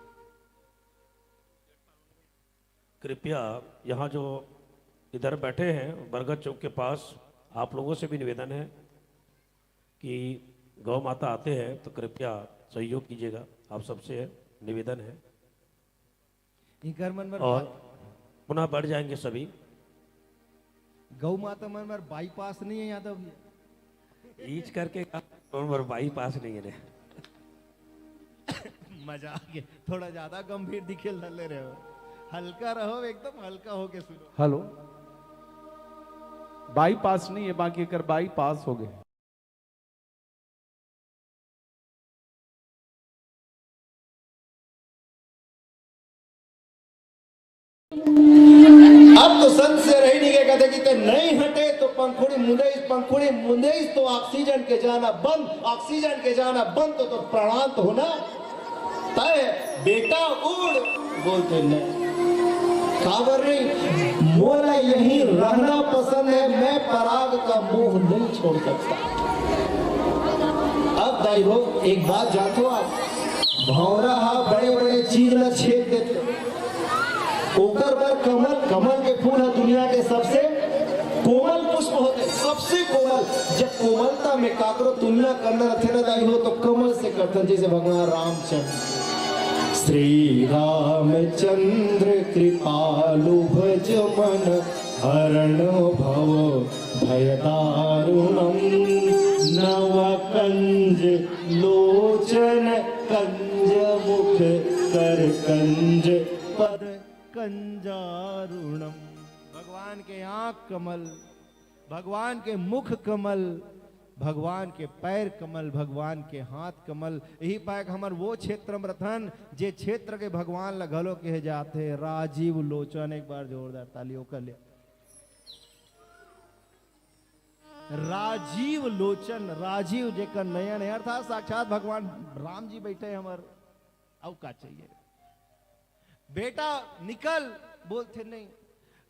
कृपया यहाँ जो इधर बैठे हैं बरगद चौक के पास, आप लोगों से भी निवेदन है कि गौ माता आते हैं तो कृपया सहयोग कीजिएगा, आप सबसे निवेदन है। इनकर मन बर और बाई- पुनः बढ़ जाएंगे सभी। गौ माता मन बर बाईपास नहीं है यादव भैया। ईच करके का, मन बर बाईपास नहीं है रे। मजाक हे, थोड़ा ज्यादा गंभीर दिखे ल धर ले रहे हो। हल्का रहो, एकदम हल्का होके सुनो। हेलो, बाईपास नहीं है, बाकी एकर बाईपास हो गए। अब तो संत से रही नहीं गए, कहते कि ते नहीं हटे तो पंखुड़ी मुंदेस, पंखुड़ी मुंदेस तो ऑक्सीजन के जाना बंद, ऑक्सीजन के जाना बंद तो, तो प्राणांत होना तय। बेटा उड़, बोलते नहीं। काबर नहीं, मोला यहीं रहना पसंद है, मैं पराग का मोह नहीं छोड़ सकता। अब दाई हो, एक बात जानते हो आप, भौंरा हा बड़े बड़े चीज ला छेद देथे। ओकर बर कमल, कमल के फूल ह दुनिया के सबसे कोमल पुष्प होथे, सबसे कोमल। जब कोमलता में काकरो तुलना करना रथे ना दाई हो, तो कमल से करथन, जैसे भगवान रामचंद्र। श्री रामचंद्र कृपालु भज मन हरण भव भय दारुणम। नव कंज लोचन कंज मुख कर कंज पद कंजारुणम। भगवान के आंख कमल, भगवान के मुख कमल, भगवान के पैर कमल, भगवान के हाथ कमल। यही पाए हमर वो क्षेत्र में रथन, जे क्षेत्र के भगवान ला घलो कहे जाथे राजीव लोचन। एक बार जोरदार ताली ओकर लिए। राजीव लोचन, राजीव जेकर नयन हे, अर्थात साक्षात भगवान राम जी बैठे हे हमर, अउ का चाहिए? बेटा निकल, बोलथे नहीं।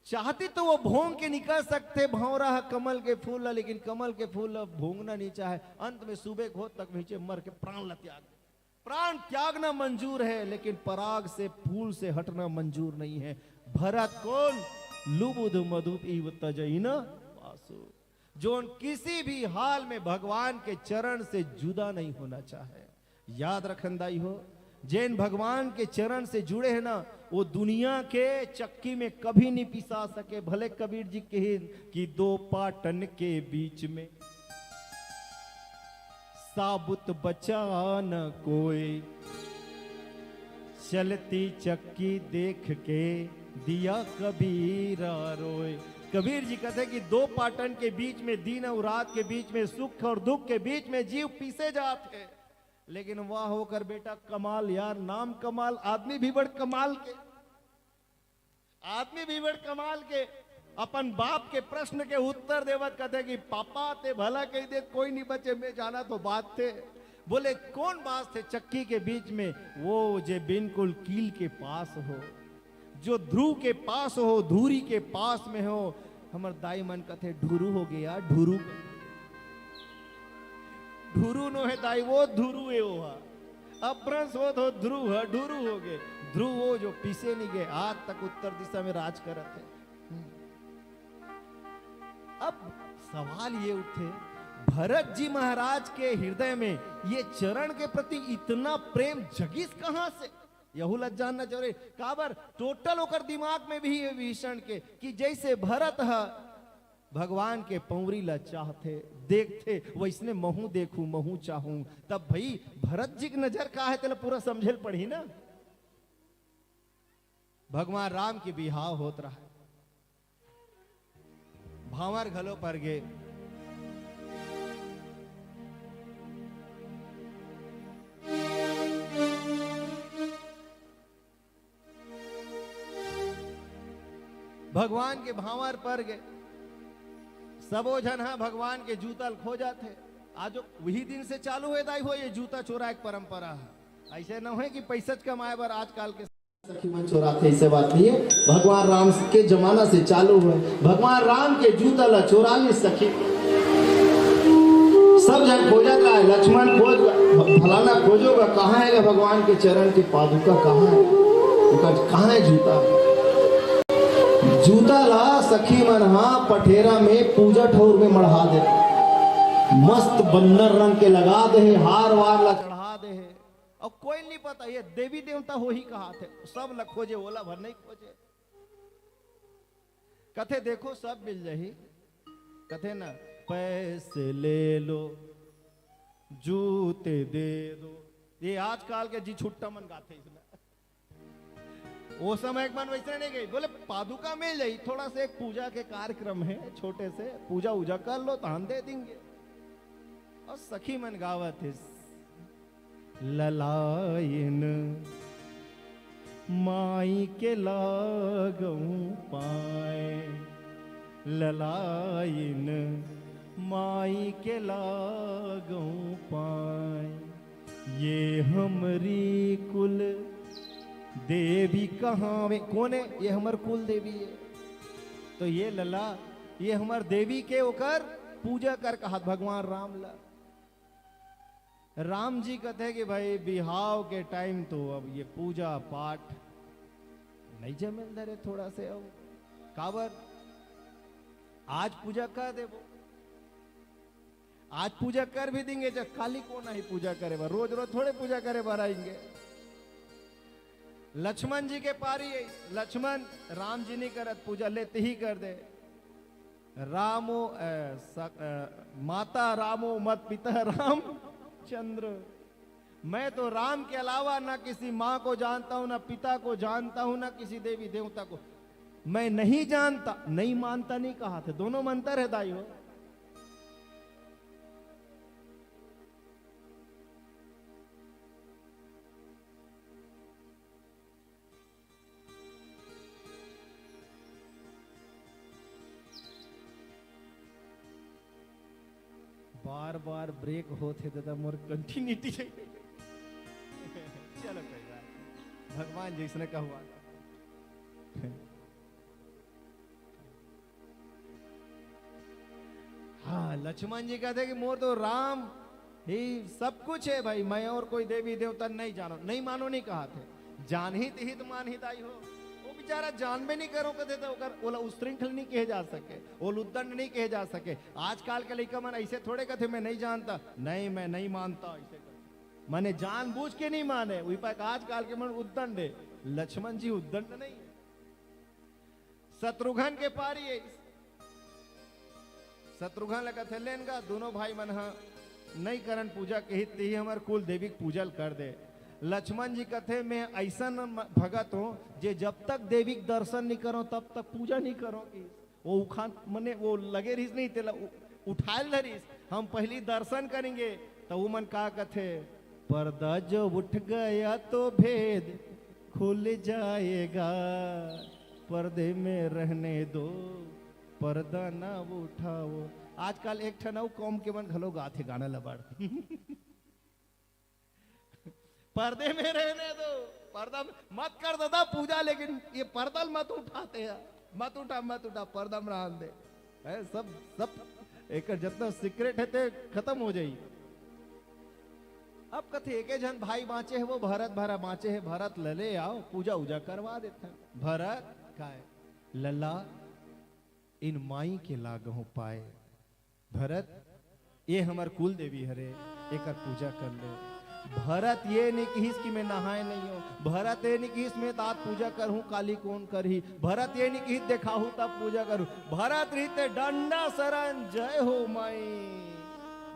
चाहती तो वो भोंग के निकल सकथे भौंरा ह कमल के फूल ला, लेकिन कमल के फूल ला भोंगना नहीं चाहे। अंत में सुबह के होत तक भीचे मर के प्राण ला त्याग दे। प्राण त्यागना मंजूर है, लेकिन पराग से, फूल से हटना मंजूर नहीं है। भरत कौन? लुबुध मधुप इव तजई न पासु। जोन किसी भी हाल में भगवान के चरण से जुदा नहीं होना चाहे। याद रखन दाई हो, जेन भगवान के चरण से जुड़े हैं ना, वो दुनिया के चक्की में कभी नहीं पिसा सके। भले कबीर जी कहिन कि दो पाटन के बीच में साबुत बचा न कोई, चलती चक्की देख के दिया कबीरा रोए। कबीर जी कहते कि दो पाटन के बीच में, दिन और रात के बीच में, सुख और दुख के बीच में जीव पीसे जात हे। लेकिन वाह ओकर बेटा कमाल यार, नाम कमाल, आदमी भी बड़ कमाल के, आदमी भी बड़ कमाल के। अपन बाप के प्रश्न के उत्तर देवत कहते कि पापा ते भला कहि दे, कोई नहीं बचे, मैं जाना तो बात थे। बोले कौन बात थे चक्की के बीच में? वो जे बिल्कुल कील के पास हो, जो ध्रुव के पास हो, धूरी के पास में हो। हमर दाई मन कथे ढुरू हो गया, ढुरू। ढुरू नो हे दाई, वो धुरू हे वो हा। अभ्रंश हो तो ध्रुव ह, ढुरू हो गे। ध्रुव वो जो पीसे नहीं गए, आज तक उत्तर दिशा में राज करत हे। हम्म। अब सवाल ये उठे, भरत जी महाराज के हृदय में ये चरण के प्रति इतना प्रेम जगिस कहां से? यहू ला जानना जरूरी। काबर टोटल ओकर दिमाग में भी ये विभीषण के कि जैसे भरत ह भगवान के पौरी ला चाहथे, देखथे, वैसने महू देखू, महू चाहू। तब भाई भरत जी के नजर का हे, तेला पूरा समझे ल पड़ही ना। भगवान राम के बिहाव होत रहा, भांवर घलो पर गे। भगवान के भांवर पर गे, सबो झन ह भगवान के जूता ल खोजत हे। आज वही दिन से चालू हे दाई हो, ये जूता चोराए के परंपरा ह। ऐसे न होय कि पैसा च कमाए बर आजकल के सखी मन चोराथे, ऐसे बात नहीं है। भगवान राम के जमाना से चालू है। भगवान राम के जूता ला चोरा ले सखी। सब झन खोजत रहा, लक्ष्मण खोज, फलाना खोजो गा, कहाँ हे गा भगवान के चरण के पादुका, कहाँ हे? ओकर कहाँ हे जूता? जूता ला सखी मन हा पठेरा में पूजा ठौर में मढ़ा दे, मस्त बन्नर रंग के लगा दे, हार वार ला चढ़ा दे। अउ कोई नहीं पता, ये देवी देवता होही कहाथे, सब ल खोजे, ओला भर नहीं खोजे। कथे, "देखो, सब मिल जाही।" कथे ना, "पैसे ले लो, जूते दे दो।" ये आजकल के जी छुट्टा मन गाथे इसमें। वो समय के मन वैसे नहीं गई, बोले, "पादुका मिल जाही, थोड़ा सा एक पूजा के कार्यक्रम है, छोटे से पूजा वूजा कर लो, तो हम दे देंगे।" अउ सखी मन गावत हे, "ललाइन माई के लागहूं पाए, ललाइन माई के लागहूं पाए, ये हमरी कुल देवी कहाँ में?" कौन हे? ये हमर कुल देवी हे। तो ये लला, ये हमर देवी के, ओकर पूजा कर कहात भगवान राम ला। राम जी कथे कि भाई, बिहाव के टाइम तो अब ये पूजा पाठ नहीं जमे ल धरे थोड़ा से। अब काबर आज पूजा कर देबो, आज पूजा कर भी देंगे, जब काली कोन आही पूजा करे बर, रोज रोज थोड़े पूजा करे बर आएंगे। लक्ष्मण जी के पारी हे, लक्ष्मण, राम जी नहीं करत पूजा, ले तिही कर दे। रामो, अ, स-, अ, माता रामो मत पिता रामचंद्र। मैं तो राम के अलावा ना किसी माँ को जानता हूँ, ना पिता को जानता हूँ, ना किसी देवी देवता को। मैं नहीं जानता, नहीं मानता नहीं कहाथे, दोनों में अंतर हे दाई हो। बार बार ब्रेक होत हे दादा, मोर कंटिन्यूटी हे। चलो कोई बात नहीं। भगवान जैसने कहवा। हाँ, लक्ष्मण जी कहथे कि मोर तो राम ही सब कुछ हे भाई, मैं और कोई देवी देवता नहीं जानो, नहीं मानो नहीं कहाथे। जानही तिही त मानही दाई हो। वो बेचारा जानबे नहीं करो कथे त ओकर, ओला उच्छृंखल नहीं कहे जा सके, ओला उद्दंड नहीं कहे जा सके। आजकल के लइका मन ऐसे थोड़े कथे, "मैं नहीं जानता, नहीं, मैं नहीं मानता," ऐसे कथे। माने जानबूझ के नहीं माने, उही पाय आजकल के मन उद्दंड हे। लक्ष्मण जी उद्दंड नहीं हे। शत्रुघ्न के पारी हे। शत्रुघ्न ल कथे, "लेन गा, दोनों भाई मन ह नई करन पूजा, कही तेही हमर कुल देवी के पूजा ल कर दे।" लक्ष्मण जी कथे, "मैं अइसन म-, भगत हों, जे जब तक देवी के दर्शन नहीं करों, तब तक पूजा नहीं करों।" कि वो उखान, मने वो लगे रहिस नहीं, तेला उ-, उठाए ल धरिस, "हम पहली दर्शन करेंगे।" तो वो मन का कथे, "पर्दा जो उठ गया तो भेद खुल जाएगा, पर्दे में रहने दो, पर्दा ना उठाओ।" आजकल एक ठन अउ कौम के मन घलो गाथे गाना ल बड़। "पर्दे में रहने दो, पर्दा में मत कर दादा पूजा, लेकिन ये पर्दा ल मत उठाते हैं, मत उठा, मत उठा, पर्दा में रहन दे।" है सब, सब एकर जितना सीक्रेट है ते खत्म हो जाई। अब कथे, "एके झन भाई बाँचे हे, वो भरत भरा बाँचे हे, भरत ल ले आओ, पूजा उजा करवा देथन।" भरत काय, "लला, इन माई के लागहूँ पाए। भरत, ये हमर कुल देवी हरे, एकर पूजा कर ले।" भरत ये नहीं किहिस कि मैं नहाए नहीं हों। भरत ये नहीं किहिस, "मैं तात पूजा करहूँ, काली कोन करही।" भरत ये नहीं किहिस, "देखाहूँ तब पूजा करहूँ।" भरत रहिते, "डंडा सरन, जय हो माई।"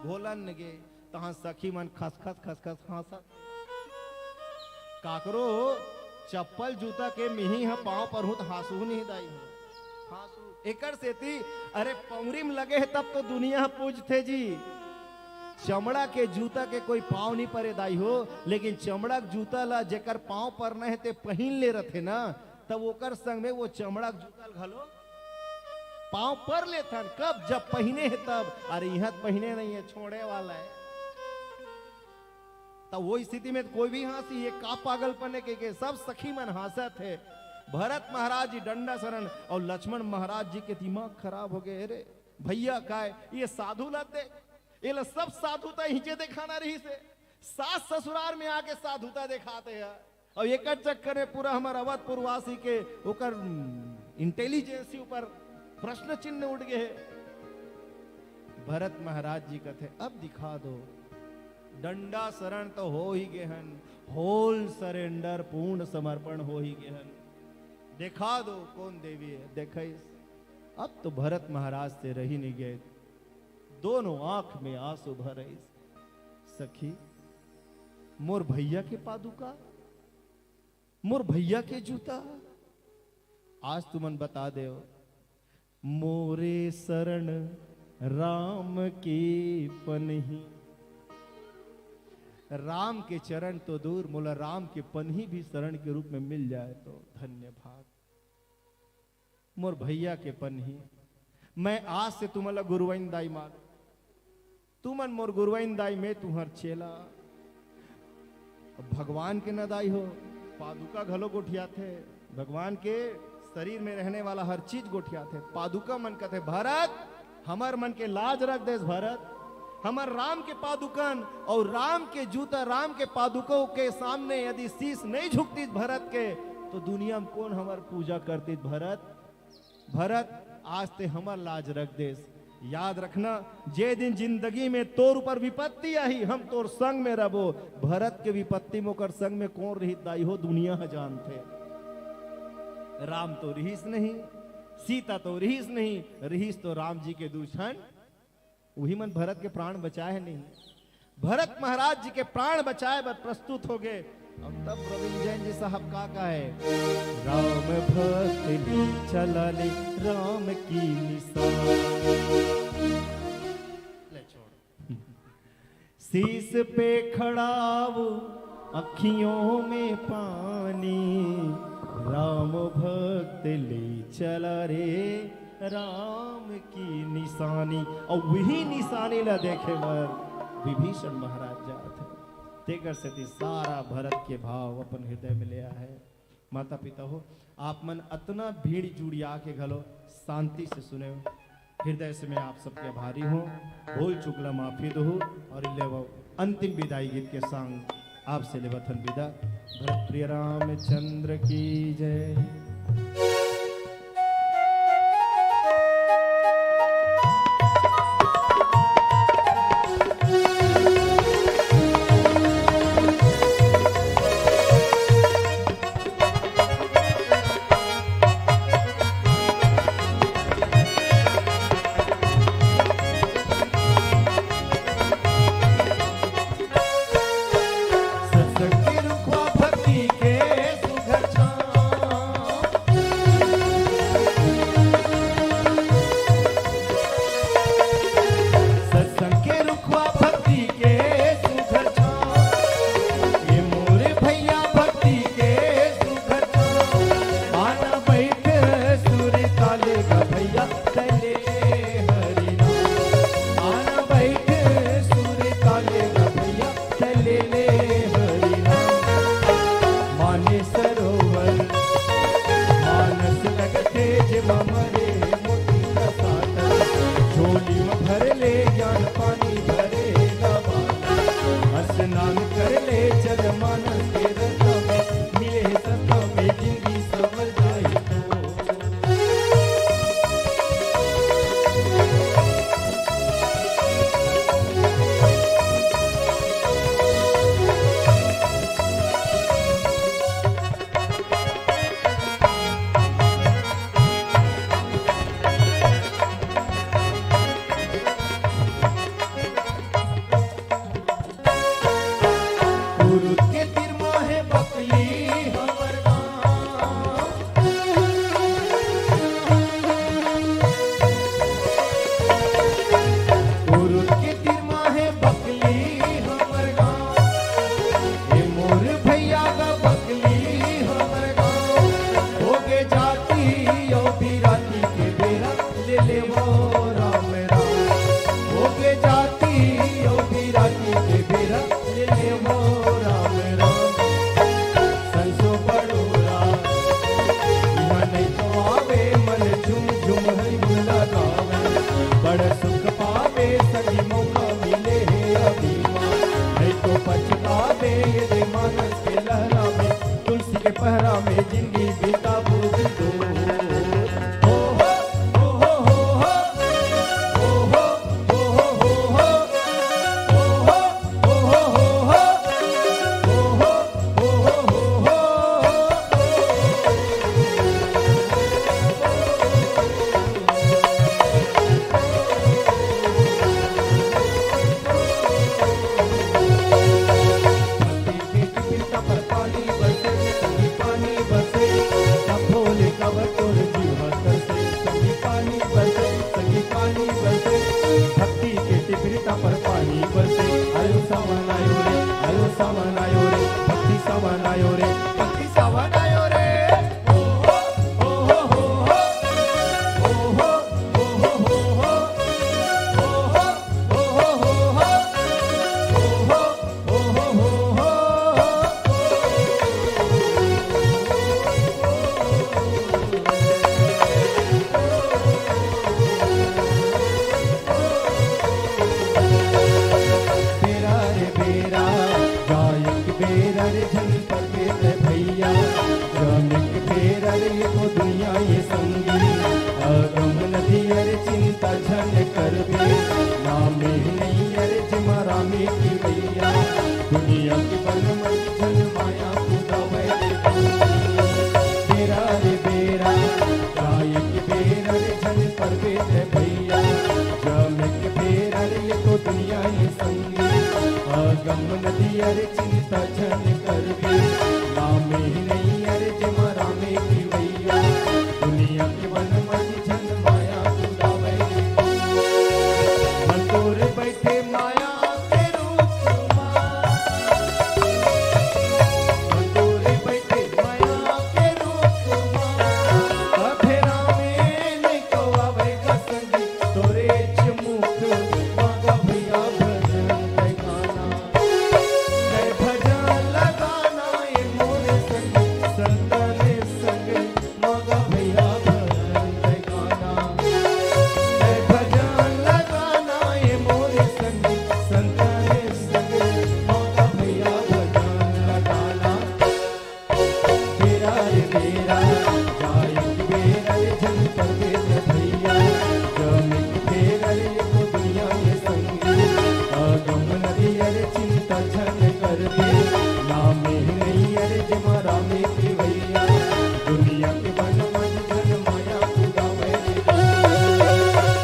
घोलन गे, तहाँ सखी मन खसखस खसखस हाँसत। काकरो चप्पल जूता के मिही ह पाँव परहूँ त हाँसू नहीं दाई हो। हाँसू। एकर सेती, अरे, पौरी म लगे हे तब तो दुनिया ह पूजथे जी। चमड़ा के जूता के कोई पाँव नहीं परे दाई हो, लेकिन चमड़ा के जूता ला जेकर पाँव परना हे ते पहिन ले रथे ना, तब ओकर संग में वो चमड़ा के जूता ल घलो पाँव पर लेथन। कब? जब पहिने हे तब। अरे, इहाँ त पहिने नहीं है, छोड़े वाला है। त वो स्थिति में त कोई भी हाँसी, "ये का पागलपन हे?" के, के सब सखी मन हाँसत हे। भरत महाराज जी डंडा सरन अउ लक्ष्मण महाराज जी के दिमाग खराब हो गे। "अरे भैया, काय ये साधु ला दे, ये ला सब साधुता हिचे देखाना रहिस हे, सास ससुरार में आके साधुता देखाते हैं।" अउ एकर चक्कर में पूरा हमर अवधपुर वासी के ओकर, उम, इंटेलिजेंसी ऊपर प्रश्न चिन्ह उठ गे हे। भरत महाराज जी कथे, "अब दिखा दो, डंडा सरन तो हो ही गे हन, होल सरेंडर, पूर्ण समर्पण हो ही गे हन, देखा दो कोन देवी हे।" देखइस, अब तो भरत महाराज से रही नहीं गे, दोनों आंख में आंसू भरइस। "सखी, मोर भैया के पादुका, मोर भैया के जूता, आज तुमन बता देव, मोरे शरण राम के पनही।" राम के चरण तो दूर, मोला राम के पनही भी शरण के रूप में मिल जाए तो धन्य भाग। मोर भैया के पनही, मैं आज से तुमन ला गुरुवाइन दाई मानों। तुमन मोर गुरुवाइन दाई, मैं तुंहर चेला। अब भगवान के न दाई हो, पादुका घलो गोठियाथे। भगवान के शरीर में रहने वाला हर चीज गोठियाथे। पादुका मन कथे, "भरत, हमर मन के लाज रख देस भरत। हमर राम के पादुकन अउ राम के जूता, राम के पादुकों के सामने यदि शीश नहीं झुकतिस भरत के, तो दुनिया में कोन हमर पूजा करतिस भरत?" भरत, आज ते हमर लाज रख देस। याद रखना, जे दिन जिंदगी में तोर ऊपर विपत्ति आही, हम तोर संग में रहबो। भरत के विपत्ति में ओकर संग में कोन रिहिस दाई हो, दुनिया ह जानथे। राम तो रिहिस नहीं, सीता तो रिहिस नहीं, रिहिस तो राम जी के दू झन उही मन भरत के प्राण बचाए हे नहीं। भरत महाराज जी के प्राण बचाए बर प्रस्तुत हो गे। अउ तब रविंद्र जैन जी साहब का कहे, "राम भक्त ली चला ले राम की निशान।" ले छोड़। शीश पे खड़ा वो अखियों में पानी, राम भक्त ले चला रे राम की निशानी। अउ वही निशानी ला देखे बर विभीषण महाराज जात हे। तेकर सेती सारा भरत के भाव अपन हृदय में ले आए हे। माता पिता हो, आप मन अतना भीड़ जुड़िया के घलो शांति से सुने हो। हृदय से मैं आप सबके आभारी हूँ। भूल चूक ला माफी दहू अउ ले वो अंतिम विदाई गीत के संग आपसे लेवथन विदा। भरत प्रिय रामचंद्र की जय। मरे मोती का साटल, झोली में भर ले ज्ञान पानी भरे ला बाटल। स्नान कर ले चल मानस के रस्ता में, मिले सत्ता में जिंदगी संवर जाए तो। कुरुद के तीर मा हे बकली हमर गाँव। कुरुद के तीर मा हे बकली हमर गाँव। ए मोर भैया गा बकली हमर गाँव। होगे जाती अउ बिराती के बेरा ले लेवो राम राम। होगे जाती अउ बिराती के बेरा ले लेवो राम राम। संसो बड़ोरा, इहाँ नहीं तो आवे मन झुम झुम हई गुन लगावे। बड़ सुख पावे सगी मौका मिले हे अभी मा। नहीं तो पछतावे ये दे मानस के लहरा में, तुलसी के पहरा में जिंदगी बिताबो जी तो। हो हो, हो हो, हो हो। पानी बरसे, संगी पानी बरसे, सब भोले काबर तोर जीव ह तरसे। संगी पानी बरसे, संगी पानी बरसे, भक्ति के टिपरी ता पर पानी बरसे। आयो सावन आयो रे, आयो सावन आयो रे, भक्ति सावन आयो रे, भक्ति सावन आयो रे। ओ हो, ओ हो, ओ हो, ओ हो, ओ हो, ओ हो। बेरा रे बेरा, गायक बेरा रे, झन परबे ते भैया। गम एक बेर अरे ये तो दुनिया ये संगी, अगम नदी अरे चिंता झन करबे। नामे नहीं अरे जिमा रामे की भैया, दुनिया के बन मत झन माया कुदावे। बेरा रे बेरा, गायक बेर अरे झन परबे ते भैया। गम एक बेर अरे ये तो दुनिया ये संगी, अगम नदी अरे चिंता झन करबे। नामे नहीं अरे जिमा रामे की भैया, दुनिया के बन मत झन माया कुदावे। मन तोरे बैठे माया के रूप मा, मन तोरे बैठे माया के रूप मा, अभे रामे नहीं तो आवे का संगी। तोरे चिमुक मागा भैया भजन तै गाना, तै भजन लगाना ए मोरे संग, संतन संग मागा भैया भजन तै गाना, तै भजन लगाना ए मोरे संग, संतन संग मागा भैया भजन लगाना। बेरा रे बेरा, गायक बेरा रे झन परबे ते भैया। गम एक बेरा रे को दुनिया ये संगी, अगम नदी अरे चिंता झन करबे। नामे नहीं अरे जिमा रामे की भैया, दुनिया के बन मत झन माया कुदावे।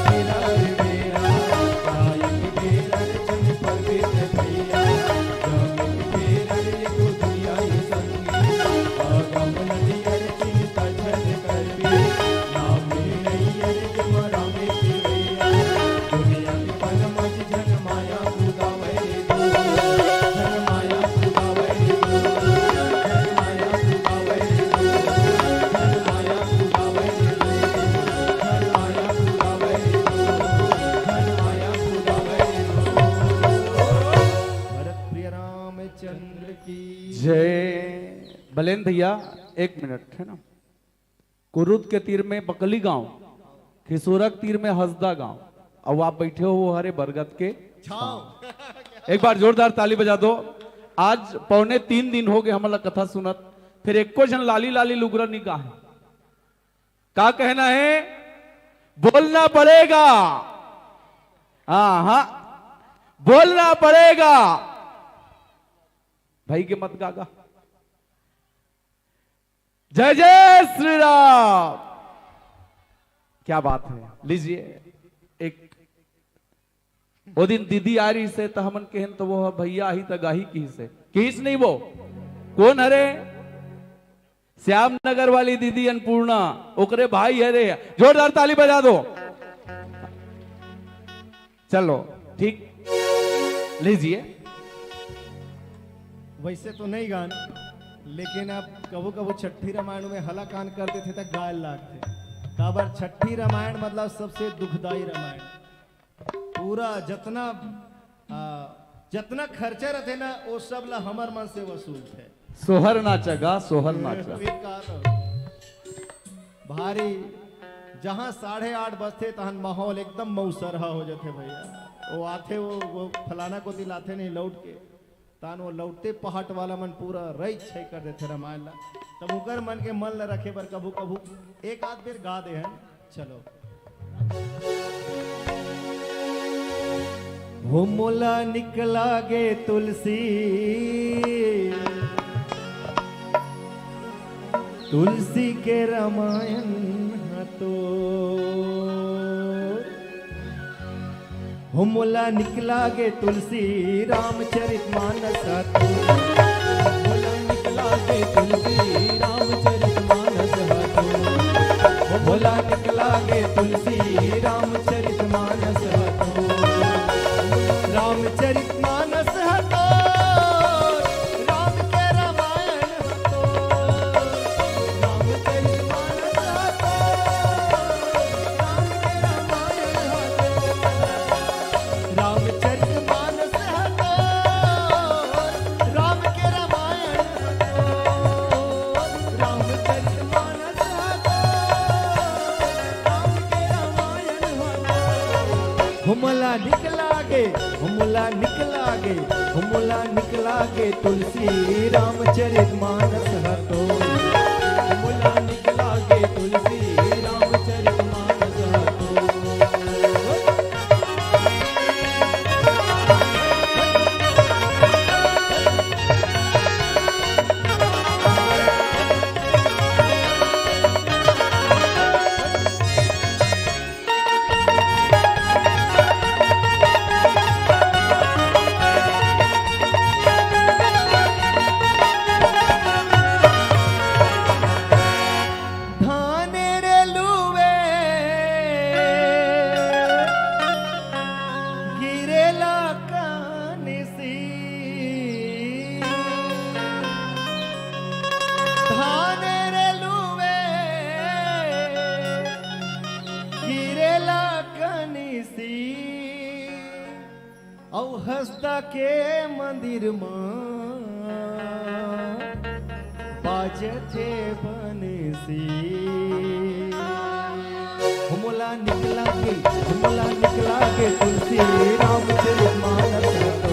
बेरा रे बेरा, गायक बेरा रे झन परबे ते भैया। गम एक बेरा रे को दुनिया ये संगी, अगम नदी अरे चिंता झन करबे। नामे नहीं अरे जिमा रामे की भैया, दुनिया के बन मत झन माया कुदावे रे दो, झन माया कुदावे रे दो, झन माया कुदावे रे दो, झन माया कुदावे रे दो, झन माया कुदावे रे दो, झन माया कुदावे रे दो। भरत प्रिय रामचंद्र की जय। बलेन भैया, एक मिनट, है ना? कुरुद के तीर में बकली गांव, खिसोरा के तीर में हसदा गांव, अउ आप बैठे हो वो हरे बरगद के छांव। एक बार जोरदार ताली बजा दो। आज पौने तीन दिन हो गए हमला कथा सुनत, फिर एको झन लाली लाली लुगरा निकाहे। का कहना है? बोलना पड़ेगा। हाँ, हाँ, बोलना पड़ेगा। भाई के मत गागा। जय जय श्री राम। क्या बात है, लीजिए। एक वो दिन दीदी आ रही से, तो हमन कहन, तो वो भैया आही त गाही किहिसे, किहिस नहीं वो। कौन हरे? श्याम नगर वाली दीदी अन्नपूर्णा, ओकरे भाई हरे। जोरदार ताली बजा दो। चलो, ठीक, लीजिए। वैसे तो नहीं गान, लेकिन अब कभू कभू छठी रामायण में हला कान कर देथे त गाय लागथे। काबर छठी रामायण मतलब सबसे दुखदाई रामायण। पूरा जतना, आ, जतना खर्चा रहथे ना, वो सब ला हमर मन से वसूलथे। सोहर नाचा गा, सोहर नाचा। फिर का तो भारी, जहाँ साढ़े आठ बजथे, तहन माहौल एकदम मौसरहा हो जाथे भैया। वो आथे, वो, वो फलाना कोती लाथे नहीं लौट के, तहन वो लौटते पहाट वाला मन पूरा रई छई कर देथे रामायण ला। तब उकर मन के मन ला रखे बर कभू कभू एक आध बेर गा दे हन। चलो। हो मोला निकला गे तुलसी, तुलसी के रामायण ह तो। हो मोला निकला गे तुलसी रामचरित मानस ह तो। मोला निकला गे तुलसी रामचरित मानस ह तो। हो मोला निकला गे तुलसी रामचरित मानस ह तो। रामचरित मानस ह तो। राम के रामायण ह तो। रामचरित मानस ह तो। राम के रामायण ह तो। रामचरित मानस ह तो। राम के रामायण ह तो। रामचरित मानस ह तो। राम के रामायण ह तो। हो मोला निकला गे, हो मोला निकला गे, हो मोला निकला गे तुलसी रामचरित मानस ह तो। हो मोला निकला गे तुलसी रामचरित मानस ह तो। धान रे लुवे गिरेला कानिसी। धान रे लुवे गिरेला कानिसी। अउ हसदा के मंदिर म बाजथे बंसी। हो मोला निकला गे, हो मोला निकला गे तुलसी रामचरित मानस ह तो।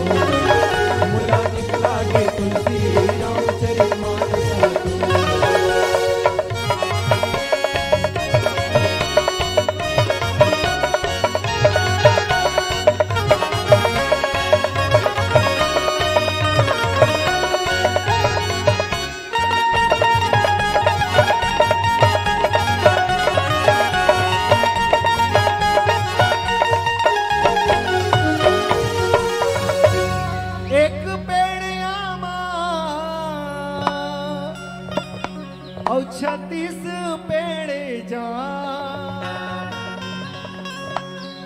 हो मोला निकला गे तुलसी रामचरित मानस ह तो। एक पेड़ आमा अउ छत्तीस पेड़ जाम,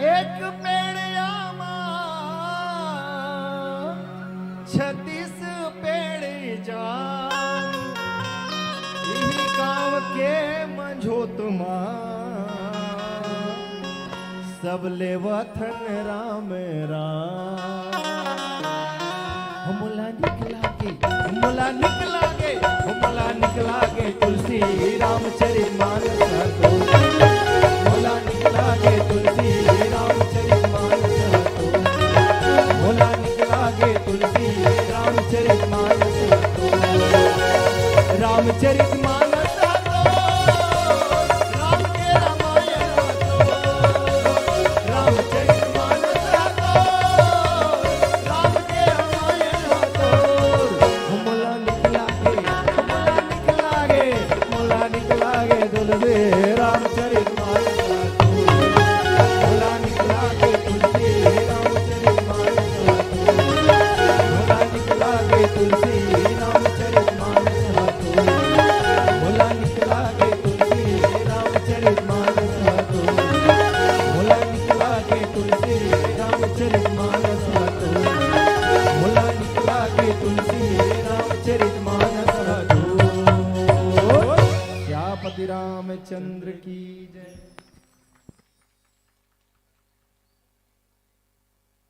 एक पेड़ आमा, छत्तीस पेड़ जाम, इही गाँव के मंझोत मा सब लेवथन राम राम। हो मोला निकला गे, हो मोला निकला गे, हो मोला निकला गे तुलसी रामचरित मानस हतो। मोला निकला गे तुलसी रामचरित मानस हतो। मोला निकला गे तुलसी रामचरित मानस हतो। रामचरित मानस हतो। राम के रामायण हतो। रामचरित मानस हतो। राम के रामायण हतो। मोला निकला गे, मोला निकला गे, मोला निकला गे तुलसी रामचरित मानस हतो। मोला निकला गे तुलसी रामचरित मानस हतो। मोला निकला गे तुलसी रामचरित मानस हतो। मोला निकला गे तुलसी रामचरित मानस हतो। मोला निकला गे तुलसी रामचरित मानस हतो। मोला निकला गे तुलसी रामचरित मानस हतो। सियापति रामचंद्र की जय।